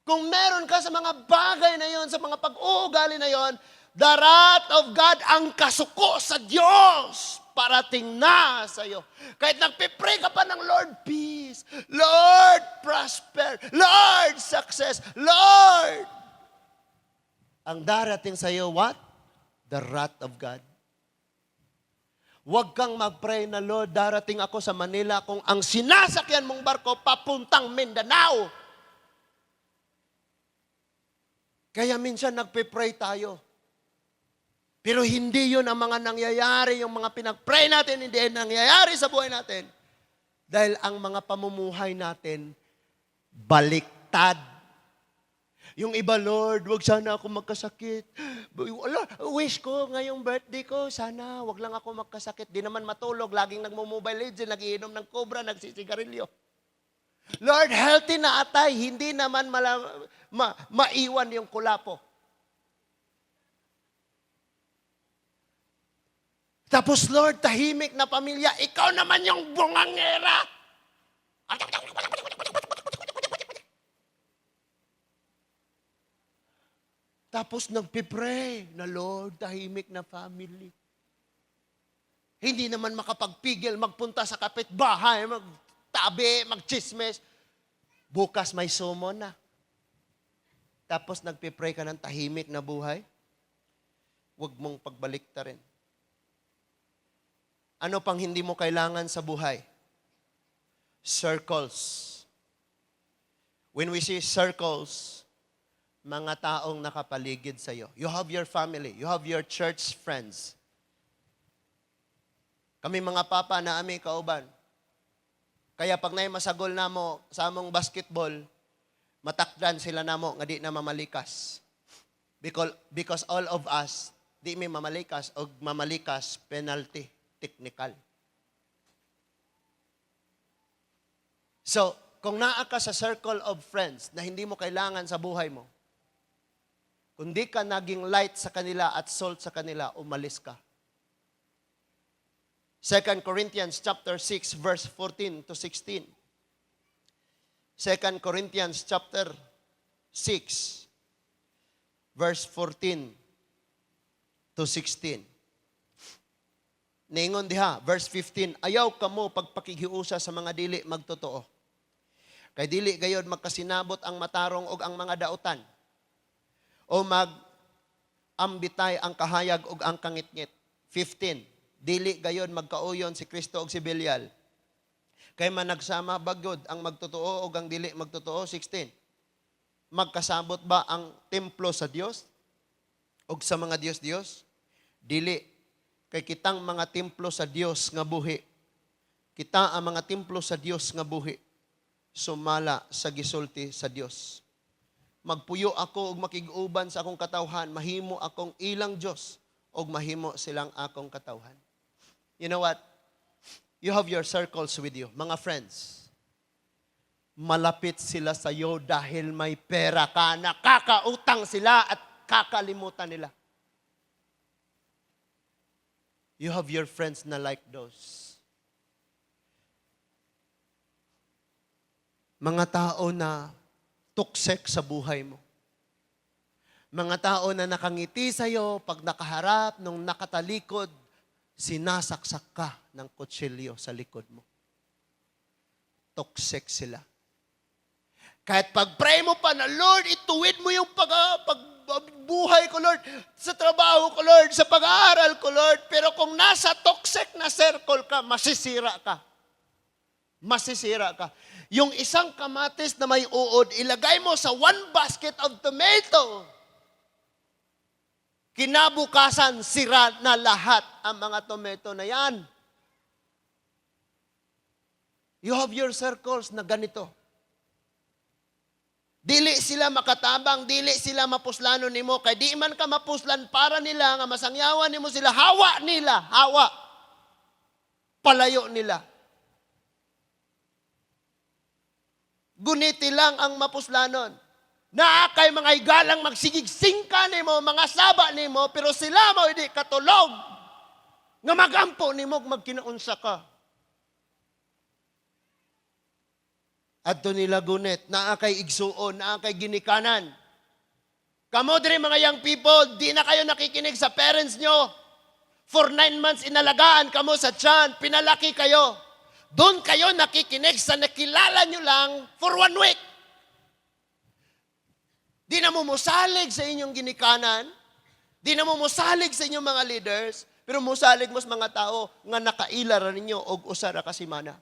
Kung meron ka sa mga bagay na yon, sa mga pag-uugali na yon, the wrath of God, ang kasuko sa Diyos, parating na sa iyo. Kahit nagpipray ka pa ng Lord, peace. Lord, prosper. Lord, success. Lord, ang darating sa iyo, what? The wrath of God. Huwag kang mag-pray na, Lord, darating ako sa Manila kung ang sinasakyan mong barko papuntang Mindanao. Kaya minsan nagpe-pray tayo. Pero hindi yun ang mga nangyayari, yung mga pinag-pray natin, hindi yan nangyayari sa buhay natin. Dahil ang mga pamumuhay natin, baliktad. Yung iba, Lord, wag sana ako magkasakit. Wish ko ngayong birthday ko, sana wag lang ako magkasakit. Di naman matulog, laging nagmo-mobile legend, nagiinom ng cobra, nagsisigarilyo. Lord, healthy na atay, hindi naman maiwan yung kulapo. Tapos, Lord, tahimik na pamilya, ikaw naman yung bungangera. Tapos nagpipray na, Lord, tahimik na family. Hindi naman makapagpigil, magpunta sa kapitbahay, magtabi, magchismes. Bukas may summon na. Tapos nagpipray ka ng tahimik na buhay. Huwag mong pagbaliktarin. Ano pang hindi mo kailangan sa buhay? Circles. When we say circles, mga taong nakapaligid sa iyo. You have your family. You have your church friends. Kami mga papa na ami kauban. Kaya pag na'y masagol na mo sa among basketball, matakdan sila na mo nga di na mamalikas. Because all of us, di may mamalikas o mamalikas, penalty, technical. So, kung naa ka sa circle of friends na hindi mo kailangan sa buhay mo, kung di ka naging light sa kanila at salt sa kanila, umalis ka. 2 Corinthians chapter 6 verse 14 to 16. 2 Corinthians chapter 6 verse 14 to 16. Ningon diha, verse 15, ayaw kamo pagpakihiusa sa mga dili magtotoo. Kay dili gayod magkasinabot ang matarong og ang mga dautan. O mag-ambitay ang kahayag ug ang kangitngit. 15, dili gayon magkauyon si Kristo ug si Belial. Kay man nagsama bagod ang magtotoo ug ang dili magtotoo. 16, magkasabot ba ang templo sa Dios ug sa mga Dios-Dios? Dili, kay kitang mga templo sa Dios nga buhi. Kita ang mga templo sa Dios nga buhi. Sumala sa gisulti sa Dios. Magpuyo ako og makig-uban sa akong katawhan, mahimo akong ilang Dios og mahimo silang akong katawhan. You know what? You have your circles with you, mga friends. Malapit sila sa iyo dahil may pera ka, nakakautang sila at kakalimutan nila. You have your friends na like those. Mga tao na tuksek sa buhay mo. Mga tao na nakangiti sa iyo, pag nakaharap, nung nakatalikod, sinasaksak ka ng kutsilyo sa likod mo. Tuksek sila. Kahit pag-pray mo pa na, Lord, ituwid mo yung pagbuhay ko, Lord, sa trabaho ko, Lord, sa pag-aaral ko, Lord, pero kung nasa toxic na circle ka, masisira ka. Masisira ka. Yung isang kamatis na may uod, ilagay mo sa one basket of tomato. Kinabukasan, sira na lahat ang mga tomato na yan. You have your circles na ganito. Dili sila makatabang, dili sila mapuslano nimo, kay di man ka mapuslan para nila, nga masangyawan nimo sila, hawa nila, hawa. Palayo nila. Guniti lang ang mapuslanon. Naakay mga igalang magsigig-singka nimo, mga saba nimo, pero sila mo hindi katulog. Nga magampo nimo magkinaunsa ka. Adto nila gunit, naakay igsuon, naakay ginikanan. Kamo diri mga young people, di na kayo nakikinig sa parents nyo. For 9 months inalagaan kamo sa tiyan, pinalaki kayo. Doon kayo nakikinig sa nakilala nyo lang for 1 week. Di na mo musalig sa inyong ginikanan. Di na mo musalig sa inyong mga leaders. Pero musalig mo sa mga tao nga nakaila ra ninyo og usara kasimana.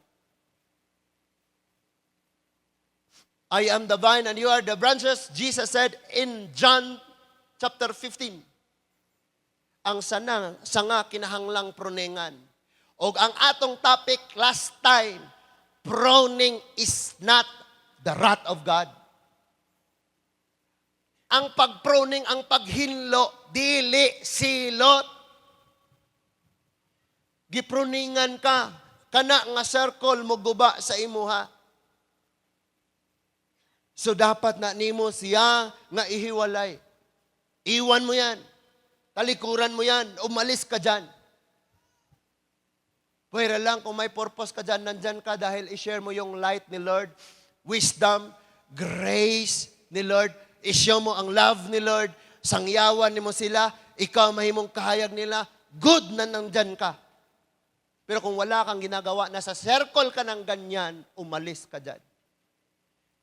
I am the vine and you are the branches, Jesus said in John chapter 15. Ang sanga kinahanglang pruningan. Og ang atong topic last time, pruning is not the wrath of God. Ang pagpruning, ang paghinlo, dili silot. Gipruningan ka, kana nga circle mo guba sa imuha. So dapat na nimo siya nga ihiwalay. Iwan mo yan. Talikuran mo yan. Umalis ka dyan. Pwera lang kung may purpose ka dyan, nandyan ka dahil i-share mo yung light ni Lord, wisdom, grace ni Lord, i-show mo ang love ni Lord, sangyawan ni mo sila, ikaw mahimong kahayag nila, good na nandyan ka. Pero kung wala kang ginagawa, nasa circle ka ng ganyan, umalis ka dyan.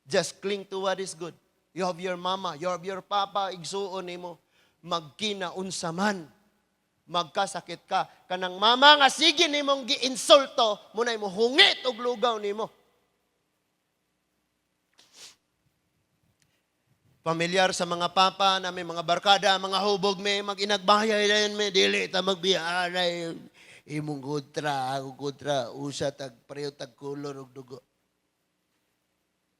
Just cling to what is good. You have your mama, you have your papa, igsuon mo, magkinaunsa man, magkasakit ka. Kanang mama nga sige nimong gi-insulto, muna mo hungit og lugaw nimo. Pamilyar sa mga papa na may mga barkada, mga hubog may mag-inagbahayay na yun, may dili ta magbiyanay. Imong kontra, ako kontra, usa tag pareho tag kulor og dugo.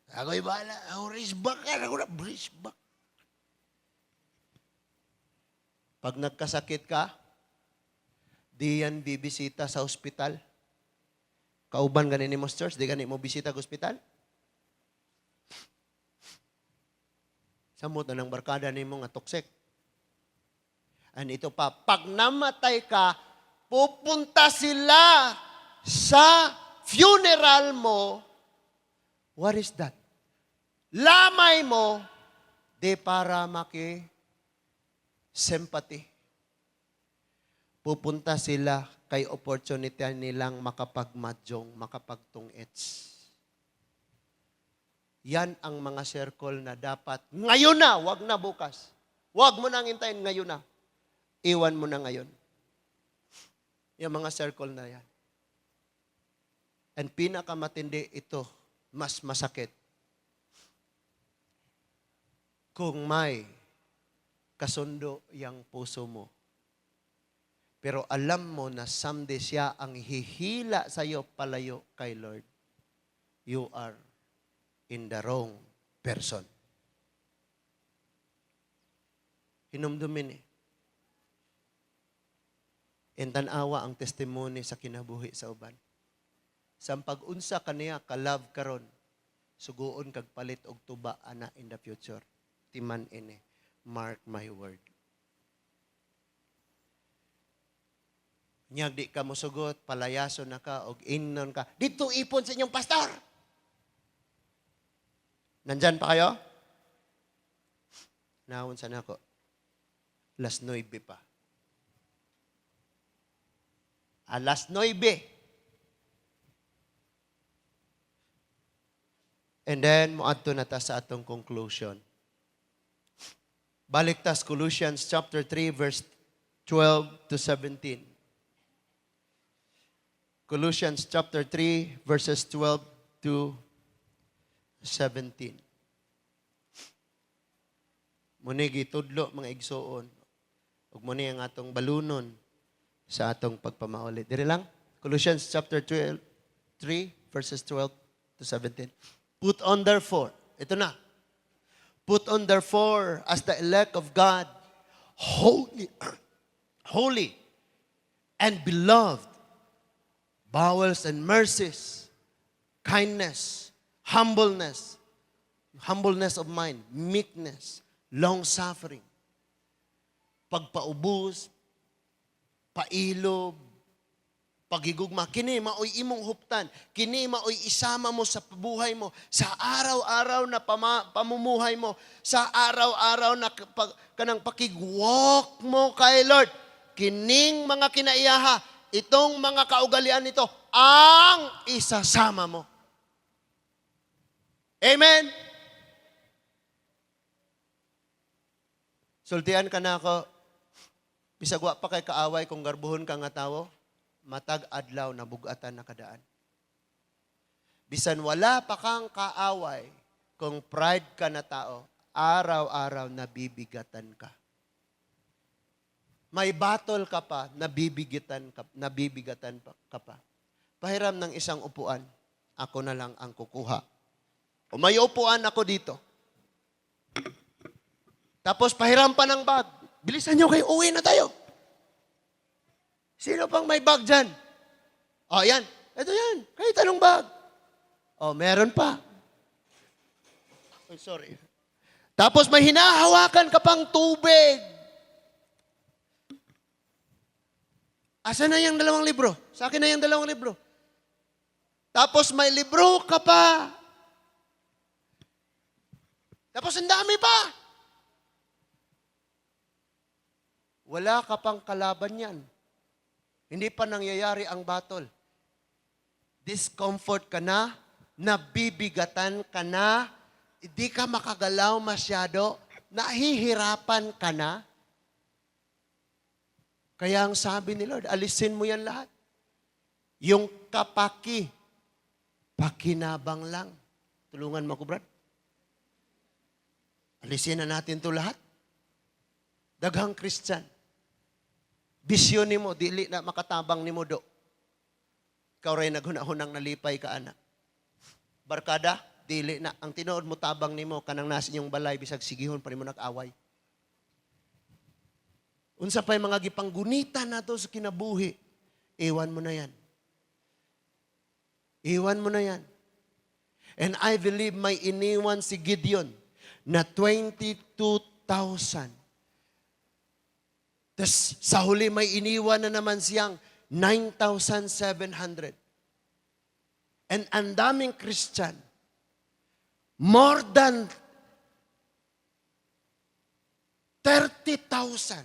Ako'y bahala, ako risbak ka, ako na risbak. Pag nagkasakit ka, di yan bibisita sa ospital. Kauban ganin mo sa church, di ganin mo bisita sa ospital. Samot na ng barkada ni mo nga toksik. And ito pa, pag namatay ka, pupunta sila sa funeral mo. What is that? Lamay mo, de para sympathy. Pupunta sila kay opportunity nilang makapagmadyong, makapagtungits. Yan ang mga circle na dapat ngayon na, wag na bukas. Wag mo nang hintayin ngayon na. Iwan mo na ngayon. Yung mga circle na yan. And pinakamatindi ito, mas masakit. Kung may kasundo yung puso mo. Pero alam mo na someday siya ang hihila sa iyo palayo kay Lord. You are in the wrong person. Hinumdumin Intanawa ang testimony sa kinabuhi sa uban. Sa pag-unsa kaniya ka-love karon, suguon kag palit og tuba ana in the future. Timan ini, mark my word. Nyag di ka mosugot, palayason na ka og innon ka. Dito ipon sa inyong pastor. Nandyan pa kayo? Naon sa nako. Las 9 pa. Alas 9. And then, muadto na ta sa atong conclusion. Balik ta sa Colossians chapter 3, verse 12 to 17. Colossians chapter 3, verses 12 to 17. Muni gitudlo mga igsoon. Ug muni ang atong balunon sa atong pagpamaulit. Dire lang, Colossians chapter 3, verses 12 to 17. Put on therefore, ito na. Put on therefore as the elect of God, holy and beloved, bowels and mercies, kindness, humbleness of mind, meekness, long-suffering, pagpaubos, pailob, pagigugma. Kini maoy imong huptan. Kini maoy isama mo sa buhay mo, sa araw-araw na pamumuhay mo, sa araw-araw na kanang pakigwalk mo kay Lord. Kining mga kinaiyaha, itong mga kaugalian nito, ang isasama mo. Amen? Sultian ka na ako, bisagwa pa kay kaaway kung garbuhon ka nga tawo, matag adlaw na bugatan na kadaan. Bisan wala pa kang kaaway, kung pride ka na tao, araw-araw nabibigatan ka. May battle ka pa, nabibigatan ka pa. Pahiram ng isang upuan, ako na lang ang kukuha. O may upuan ako dito. Tapos pahiram pa ng bag. Bilisan nyo kayo, uwi na tayo. Sino pang may bag dyan? O, yan. Ito yan. Kahit anong bag. O, meron pa. Oh, sorry. Tapos may hinahawakan ka pang tubig. Asan na yung 2 libro? Sa akin na yung 2 libro. Tapos may libro ka pa. Tapos ang dami pa. Wala ka pang kalaban yan. Hindi pa nangyayari ang battle. Discomfort ka na, nabibigatan ka na, hindi ka makagalaw masyado, nahihirapan ka na. Kaya ang sabi ni Lord, alisin mo yan lahat. Yung pakinabang lang. Tulungan mo ko, Brad. Alisin na natin to lahat. Daghang Christian. Bisyon ni mo, dili na makatabang ni mo do. Ikaw rin naghunahunang nalipay ka, anak. Barkada, dili na. Ang tinuod mo tabang ni mo, kanang nasa inyong balay, bisag sigihon pa rin mo nag-away. Unsa pa'y mga gipanggunita na to sa kinabuhi, iwan mo na yan. Iwan mo na yan. And I believe may iniwan si Gideon na 22,000. Tapos sa huli may iniwan na naman siyang 9,700. And ang daming Christian, more than 30,000.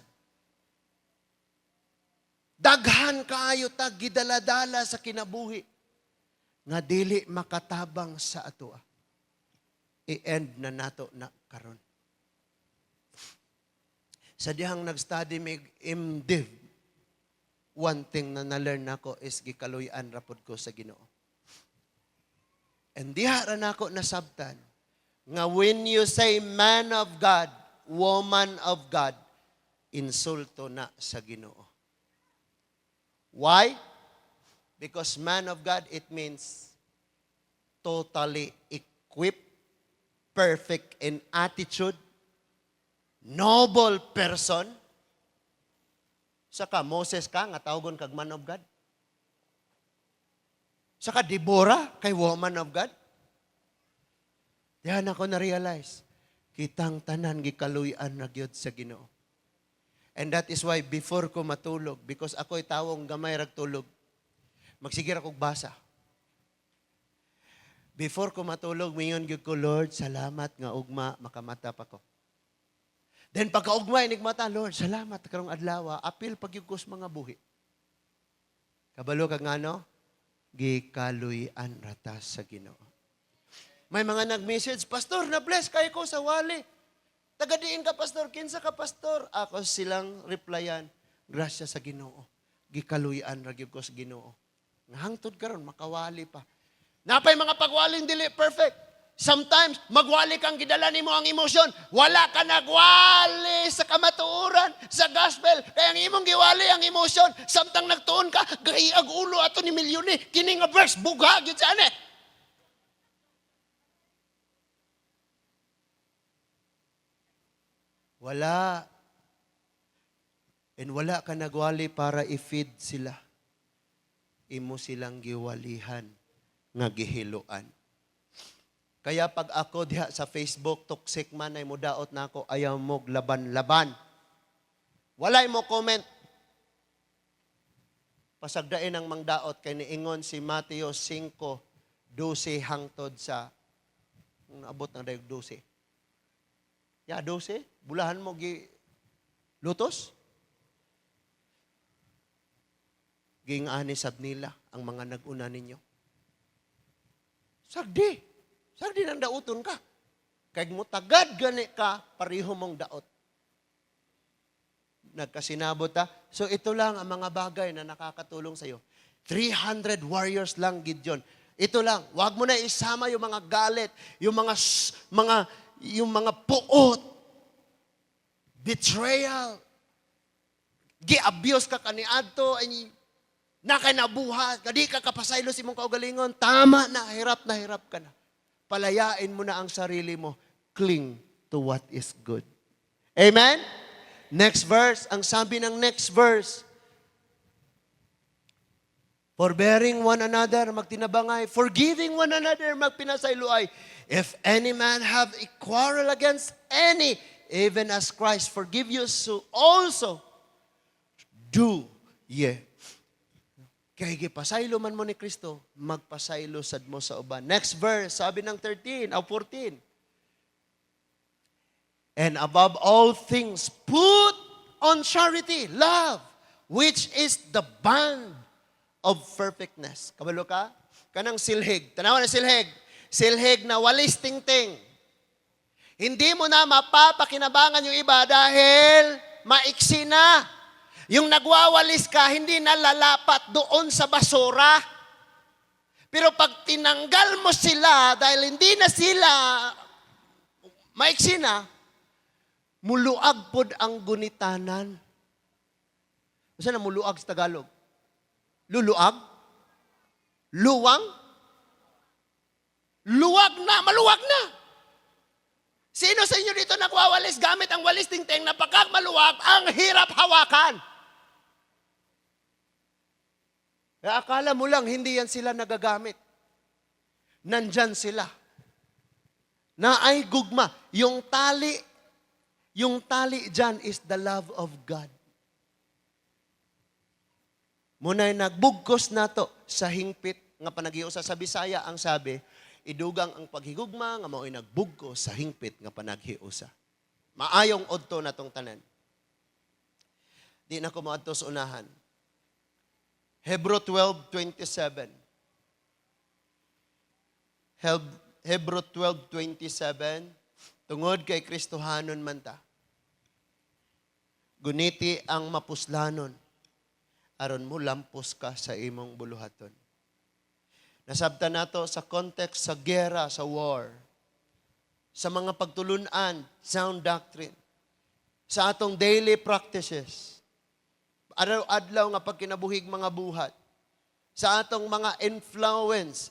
Daghan kaayo tag gidaladala sa kinabuhi nga dili makatabang sa atoa. I-end na nato na karon. Sa dihang nag-study mig MDiv, one thing na na-learn nako is gikaluyan rapod ko sa Ginoo. And diha ra nako nasabtan nga when you say man of God, woman of God, insulto na sa Ginoo. Why? Because man of God, it means totally equipped, perfect in attitude, noble person. Saka Moses ka, nga tawgon kag man of God. Saka Deborah, kay woman of God. Diyan ako na-realize, kitang tanan gikaluyan na gyud sa Ginoo. And that is why before ko matulog, because ako'y tawong gamay rag tulog, magsigir akong basa. Before ko matulog, mingon gyud ko, Lord, salamat nga ugma, makamata pa ko. Then pagka-ugma, inigmata, Lord, salamat karong adlaw, apil pagyud ko sa mga buhi. Kabalo kag ngano? Gikaluyan rata sa Ginoo. May mga nag-message, Pastor, na-bless kayo ko sa wali. Tagadiin ka, Pastor, kinsa ka, Pastor? Ako silang replyan, grasya sa Ginoo. Gikaluyan ra gyud ko sa Ginoo. Hangtod karon makawali pa. Napay mga pagwaling dili perfect. Sometimes magwali kang gidala nimo ang emosyon. Wala ka nagwali sa kamatuoran, sa gospel. Kaya ang imong giwali ang emosyon. Samtang nagtuon ka, gahiag ulo ato ni milyoni. Kini nga verse bugha gyud sa ani. Wala. And wala ka nagwali para i-feed sila. Imo silang giwalihan nga gihiluan. Kaya pag ako diha sa Facebook, toxic man ay mudaot na ako, ayaw mo laban-laban. Walay mo comment. Pasagdain ang mangdaot kay niingon si Mateo 5:12 hangtod sa abot na dayog 12. Ya 12, bulahan mo gi lutos. Ging-ani sab nila ang mga nag-una ninyo. Sagdi nang dauton ka. Kay mo tagad gani ka, pareho mong daot. Nagkasinabot ta. So ito lang ang mga bagay na nakakatulong sa iyo. 300 warriors lang, Gideon. Ito lang, wag mo na isama yung mga galit, yung mga puot, betrayal, gi-abuse ka kaniadto, ay nakanabuhat, kadi ka kapasaylo si mong kaugalingon, tama na hirap ka na. Palayain mo na ang sarili mo. Cling to what is good. Amen? Next verse, ang sabi ng next verse, forbearing one another, magtinabangay, forgiving one another, magpinasayloay. If any man have a quarrel against any, even as Christ forgive you, so also do ye. Kaya gipasaylo man mo ni Kristo, magpasaylo sad mo sa uban. Next verse, sabi ng 14. And above all things, put on charity, love, which is the bond of perfectness. Kabalo ka? Kanang silhig. Tanawa na silhig. Silhig na walis tingting. Hindi mo na mapapakinabangan yung iba dahil maiksi na. Yung nagwawalis ka, hindi na lalapat doon sa basura. Pero pag tinanggal mo sila, dahil hindi na sila maiksi na, muluag pod ang gunitanan. Masa na muluag sa Tagalog? Luluag? Luwang? Luwag na, maluwag na. Sino sa inyo dito nagwawalis gamit ang walis tingting na pagkat maluwag, ang hirap hawakan? Kaya akala mo lang, hindi yan sila nagagamit. Nandyan sila. Na ay gugma. Yung tali dyan is the love of God. Muna'y nagbugkos na to sa hingpit nga panaghiusa sa Bisaya ang sabi, idugang ang paghigugma nga mao'y nagbugkos sa hingpit nga panaghiusa. Maayong odto na tong tanan. Di na ko maadto sa unahan. Hebrew 12:27. Hebrew 12:27. Tungod kay Kristohanon man ta. Guniti ang mapuslanon aron mo lampos ka sa imong buluhaton. Nasabtan nato sa context sa gera, sa war, sa mga pagtulunan, sound doctrine, sa atong daily practices, adlaw nga pagkinabuhig mga buhat, sa atong mga influence,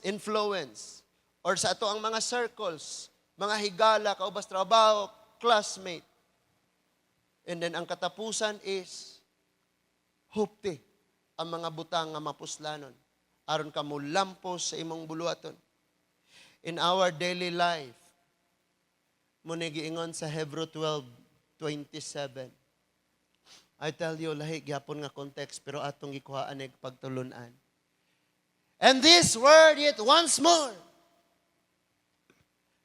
or sa ato ang mga circles, mga higala, kaubas trabaho, classmate. And then ang katapusan is, hupti ang mga butang nga mapuslanon aron ka mo lampos sa imong buluhaton. In our daily life, muna giingon sa Hebrew 12:27. I tell you, lahi gyapon nga context, pero atong gikuhaan ng pagtulunan. And this word yet once more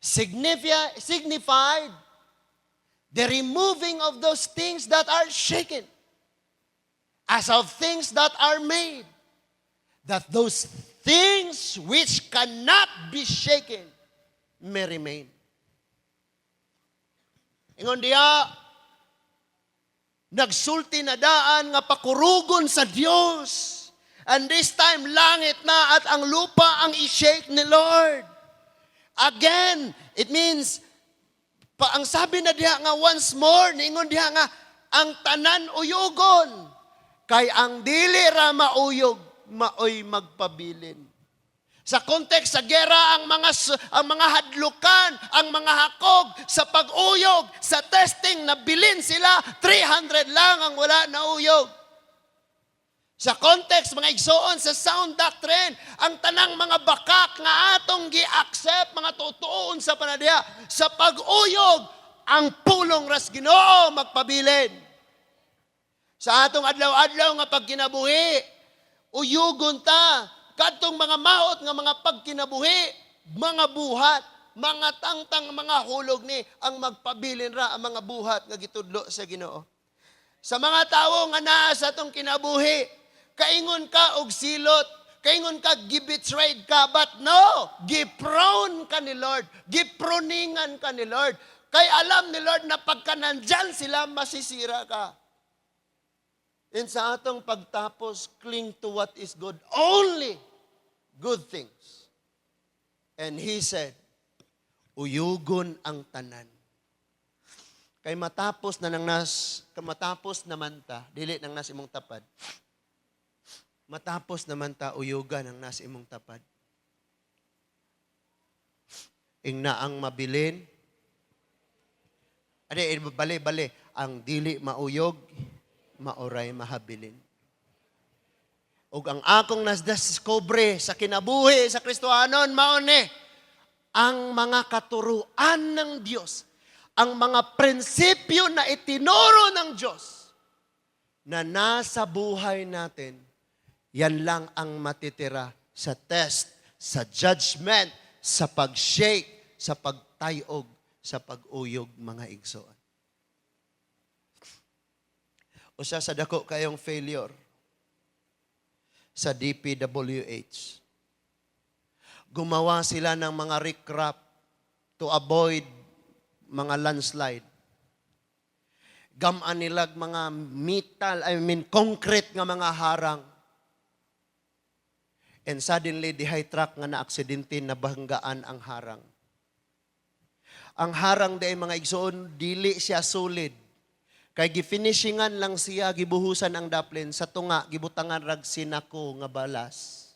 signified the removing of those things that are shaken, as of things that are made, that those things which cannot be shaken may remain. Ingon diya, nagsulti na daan nga pakurugon sa Dios. And this time, langit na at ang lupa ang i-shake ni Lord. Again, it means, ang sabi na diha nga once more, ningon diha nga, ang tanan uyugon, kay ang dili ra mauyog, maoy magpabilin. Sa context sa gera, ang mga hadlukan, ang mga hakog sa pag-uyog, sa testing, nabilin sila, 300 lang ang wala na uyog. Sa context, mga igsoon, sa sound doctrine, ang tanang mga bakak nga atong gi-accept, mga tutuon sa panadya, sa pag-uyog, ang pulong ras Ginoo magpabilin. Sa atong adlaw-adlaw nga pagkinabuhi, uyugon ta, kadtong mga maot nga mga pagkinabuhi, mga buhat, mga tangtang mga hulog ni, ang magpabilin ra ang mga buhat nga gitudlo sa Ginoo. Sa mga tawo nga naa sa atong kinabuhi, kaingon ka og silot, kaingon ka gibetrayed ka, but no, giprone ka ni Lord, giproningan ka ni Lord. Kay alam ni Lord na pagka nandyan sila, masisira ka. And sa atong pagtapos, cling to what is good. Only good things. And he said, uyugon ang tanan. Kay matapos naman ta, dili nang nas imong tapad. Matapos naman ta, uyugan ang nas imong tapad. Ingna ang mabilin. Bali. Ang dili mauyog, maoray mahabilin. Ug ang akong nasdiscover sa kinabuhi sa Kristohanon, maone, ang mga katuruan ng Diyos, ang mga prinsipyo na itinuro ng Diyos, na nasa buhay natin, yan lang ang matitira sa test, sa judgment, sa pag-shake, sa pagtayog, sa pag-uyog, mga igsoon. O sa dako kayong failure sa DPWH. Gumawa sila ng mga recrap to avoid mga landslide. Gamaan nilag mga concrete nga mga harang. And suddenly, di high truck nga na-aksidente, nabanggaan ang harang. Ang harang day mga igsoon, dili siya solid. Kay gifinishingan lang siya, gibuhusan ang daplin, sa tunga, gibutangan rag sinako nga balas.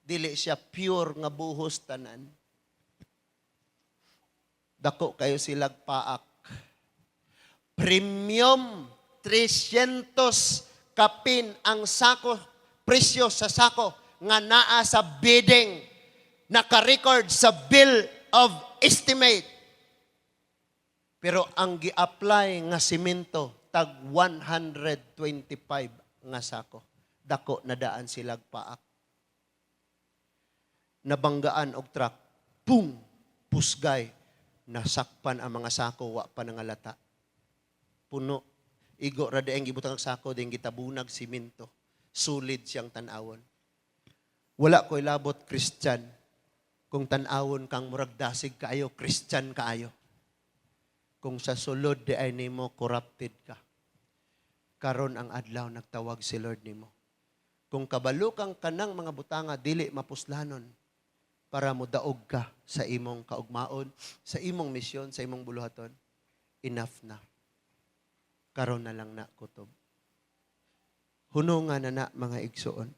Dili siya pure nga buhos tanan. Dako kayo silag paak. Premium 300 kapin ang sako, presyo sa sako nga naa sa bidding, naka-record sa bill of estimate. Pero ang gi-apply nga simento, tag 125 nga sako. Dako na daan silag paak. Nabanggaan og truck, boom, pusgay, nasakpan ang mga sako, wa pa nangalata. Puno, igo ra daing gibutang ang sako, daing gitabunag simento. Sulid siyang tanawon. Wala ko'y labot Christian. Kung tanawon kang murag dasig kaayo, Christian kaayo. Kung sa sulod di ay nimo corrupted ka. Karon ang adlaw nagtawag si Lord nimo. Kung kabalo kang kanang mga butanga dili mapuslanon para mo daog ka sa imong kaugmaon, sa imong misyon, sa imong buluhaton, enough na. Karon na lang na kutob. Hunungan na mga igsoon.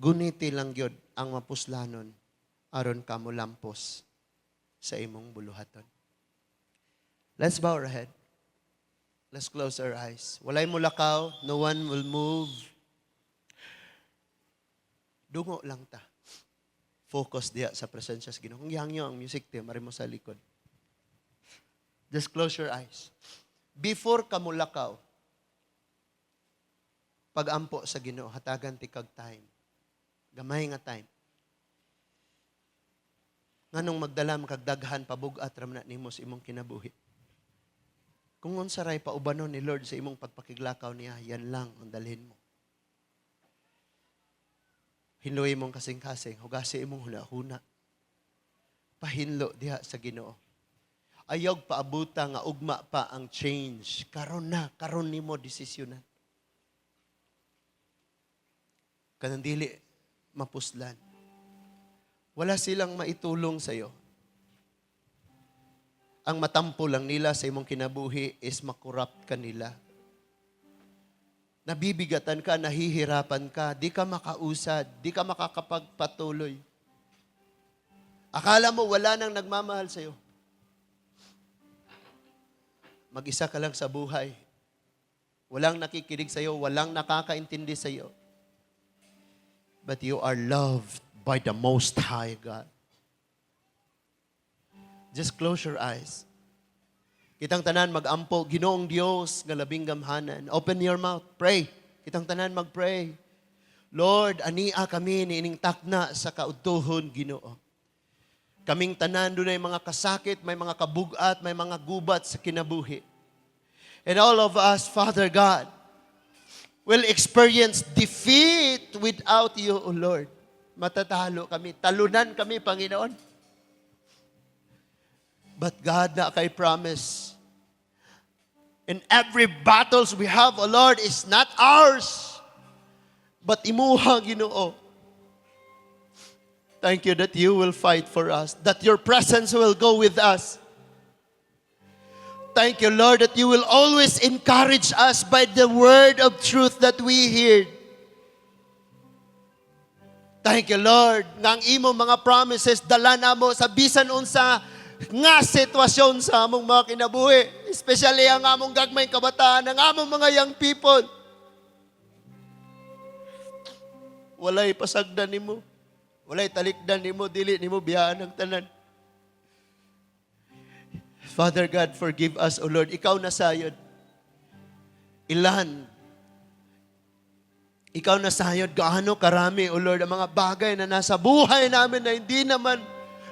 Guniti lang gyud ang mapuslanon aron ka mo lampos sa imong buluhaton. Let's bow our head. Let's close our eyes. Walay mulakaw, no one will move. Dungo lang ta. Focus diya sa presensya sa Ginoo. Kung gihangyo ang music team, mari mo sa likod. Just close your eyes. Before ka mulakaw, pag-ampo sa Ginoo, hatagan ti kag time. Gamay nga time. Nganong magdala makagdaghan pabugat ram na nimo sa imong kinabuhi. Kung unsaray paubanon ni Lord sa imong pagpakiglakaw niya, yan lang ang dalhin mo. Hinloy mong kasing-kasing, hugasi imong huna-huna. Pahinlo diha sa Ginoo. Ayaw paabuta nga ugma pa ang change. Karon nimo desisyonan. Kanang dili mapuslan. Wala silang maitulong sa iyo. Ang matampo lang nila sa imong kinabuhi is makorrupt kanila. Nabibigatan ka, nahihirapan ka, di ka makausad, di ka makakapagpatuloy. Akala mo wala nang nagmamahal sa iyo. Mag-isa ka lang sa buhay. Walang nakikinig sa iyo, walang nakakaintindi sa iyo. But you are loved by the Most High God. Just close your eyes. Kitang tanan mag-ampo, Ginoong Dios nga labing gamhanan. Open your mouth, pray. Kitang tanan mag-pray. Lord, ania kami niining takna sa kaudtohon, Ginoo. Kaming tanan dunay mga kasakit, may mga kabugat, may mga gubat sa kinabuhi. And all of us, Father God, will experience defeat without you, O Lord. Matatalo kami, talunan kami, Panginoon. But God, na kay promise, And every battles we have, O Lord, is not ours, but imuha, Ginoo. Thank you that you will fight for us, that your presence will go with us. Thank you, Lord, that you will always encourage us by the word of truth that we hear. Thank you, Lord, nga ang imo mga promises dala namo sa bisan unsa nga sitwasyon sa among mga kinabuhi, especially ang among gagmayng kabataan, ang among mga young people. Walay pasagdan nimo, walay talikdan nimo, dili nimo biyaan ang tanan. Father God, forgive us, O Lord. Ikaw na sayod. Ilan? Ikaw na sayod. Gaano karami, O Lord, ang mga bagay na nasa buhay namin na hindi naman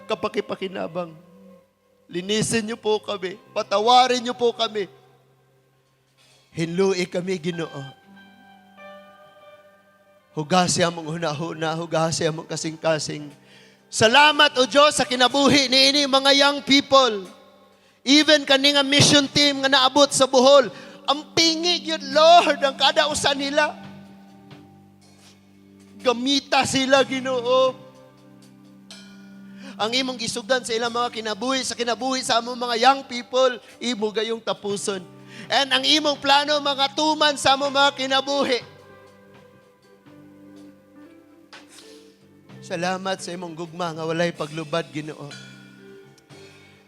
kapakipakinabang. Linisin niyo po kami. Patawarin niyo po kami. Hinlui kami, Ginoo. Hugasi among hunahuna, hugasi among kasing-kasing. Salamat, O Diyos, sa kinabuhi ni ini mga young people. Even kani nga mission team nga naabot sa Bohol, ang pingi yun, Lord, ang kada usa nila. Gamita sila, Ginoo. Ang imong gisugdan sa ilang mga kinabuhi, sa kinabuhi sa among mga young people, imo gayong tapuson. And ang imong plano, mga tuman sa among mga kinabuhi. Salamat sa imong gugma nga walay paglubad, Ginoo.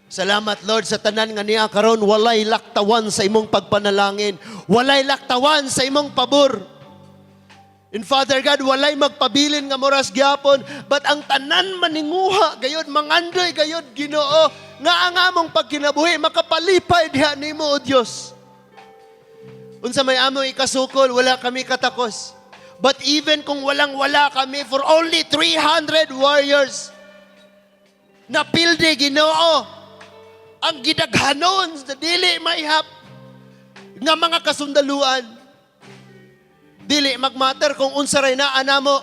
Salamat, Lord, sa tanan nga niya karon walay laktawan sa imong pagpanalangin. Walay laktawan sa imong pabor. And Father God, walay magpabilin nga moras gyapon, but ang tanan maninguha gayod, mangandoy gayod, Ginoo, nga ang among pagkinabuhi makapalipay diha nimo, O Dios. Unsa may among ikasukol, wala kami katakos. But even kung walang-wala kami, for only 300 warriors, napildi, Ginoo, ang gidaghanon sa dili maihap nga mga kasundaluan. Dili magmatter kung unsa ray naa namo.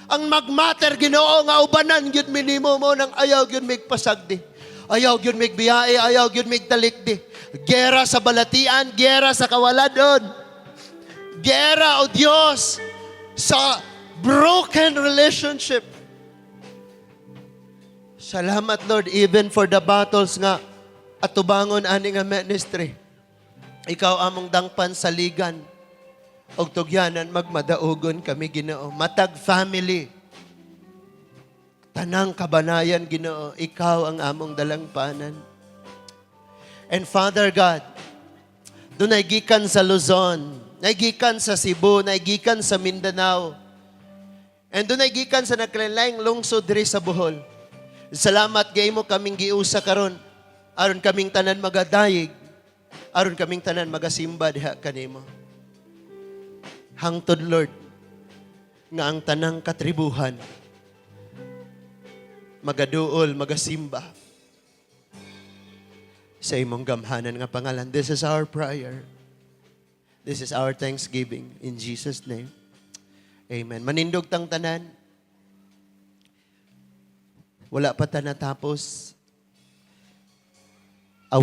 Ang magmatter, Ginoo, nga ubanan gyud minimo mo nang ayaw gyud mig pasagdi. Ayaw gyud mig biyahe, ayaw gyud mig talikdi. Gera sa balatian, gera sa kawaladon. Gera, O Dios, sa broken relationship. Salamat, Lord, even for the battles nga atubangon ani nga ministry. Ikaw among dangpan sa ligan. Og tugyanan magmadaugon kami, Ginoo. Matag family. Tanang kabanayan, Ginoo. Ikaw ang among dalangpanan. And Father God, doon ay gikan sa Luzon, naigikan sa Cebu, naigikan sa Mindanao, and doon ay gikan sa nagkalaing lungsod diri sa Bohol. Salamat gay mo kaming giusa karon. Aron kaming tanan magadayig, aron kaming tanan magasimba diha kanimo. Hangtod, Lord, nga ang tanang katribuhan magaduol, magasimba sa imong gamhanan nga pangalan. This is our prayer. This is our thanksgiving in Jesus' name. Amen. Manindog tang tanan. Wala pa ta natapos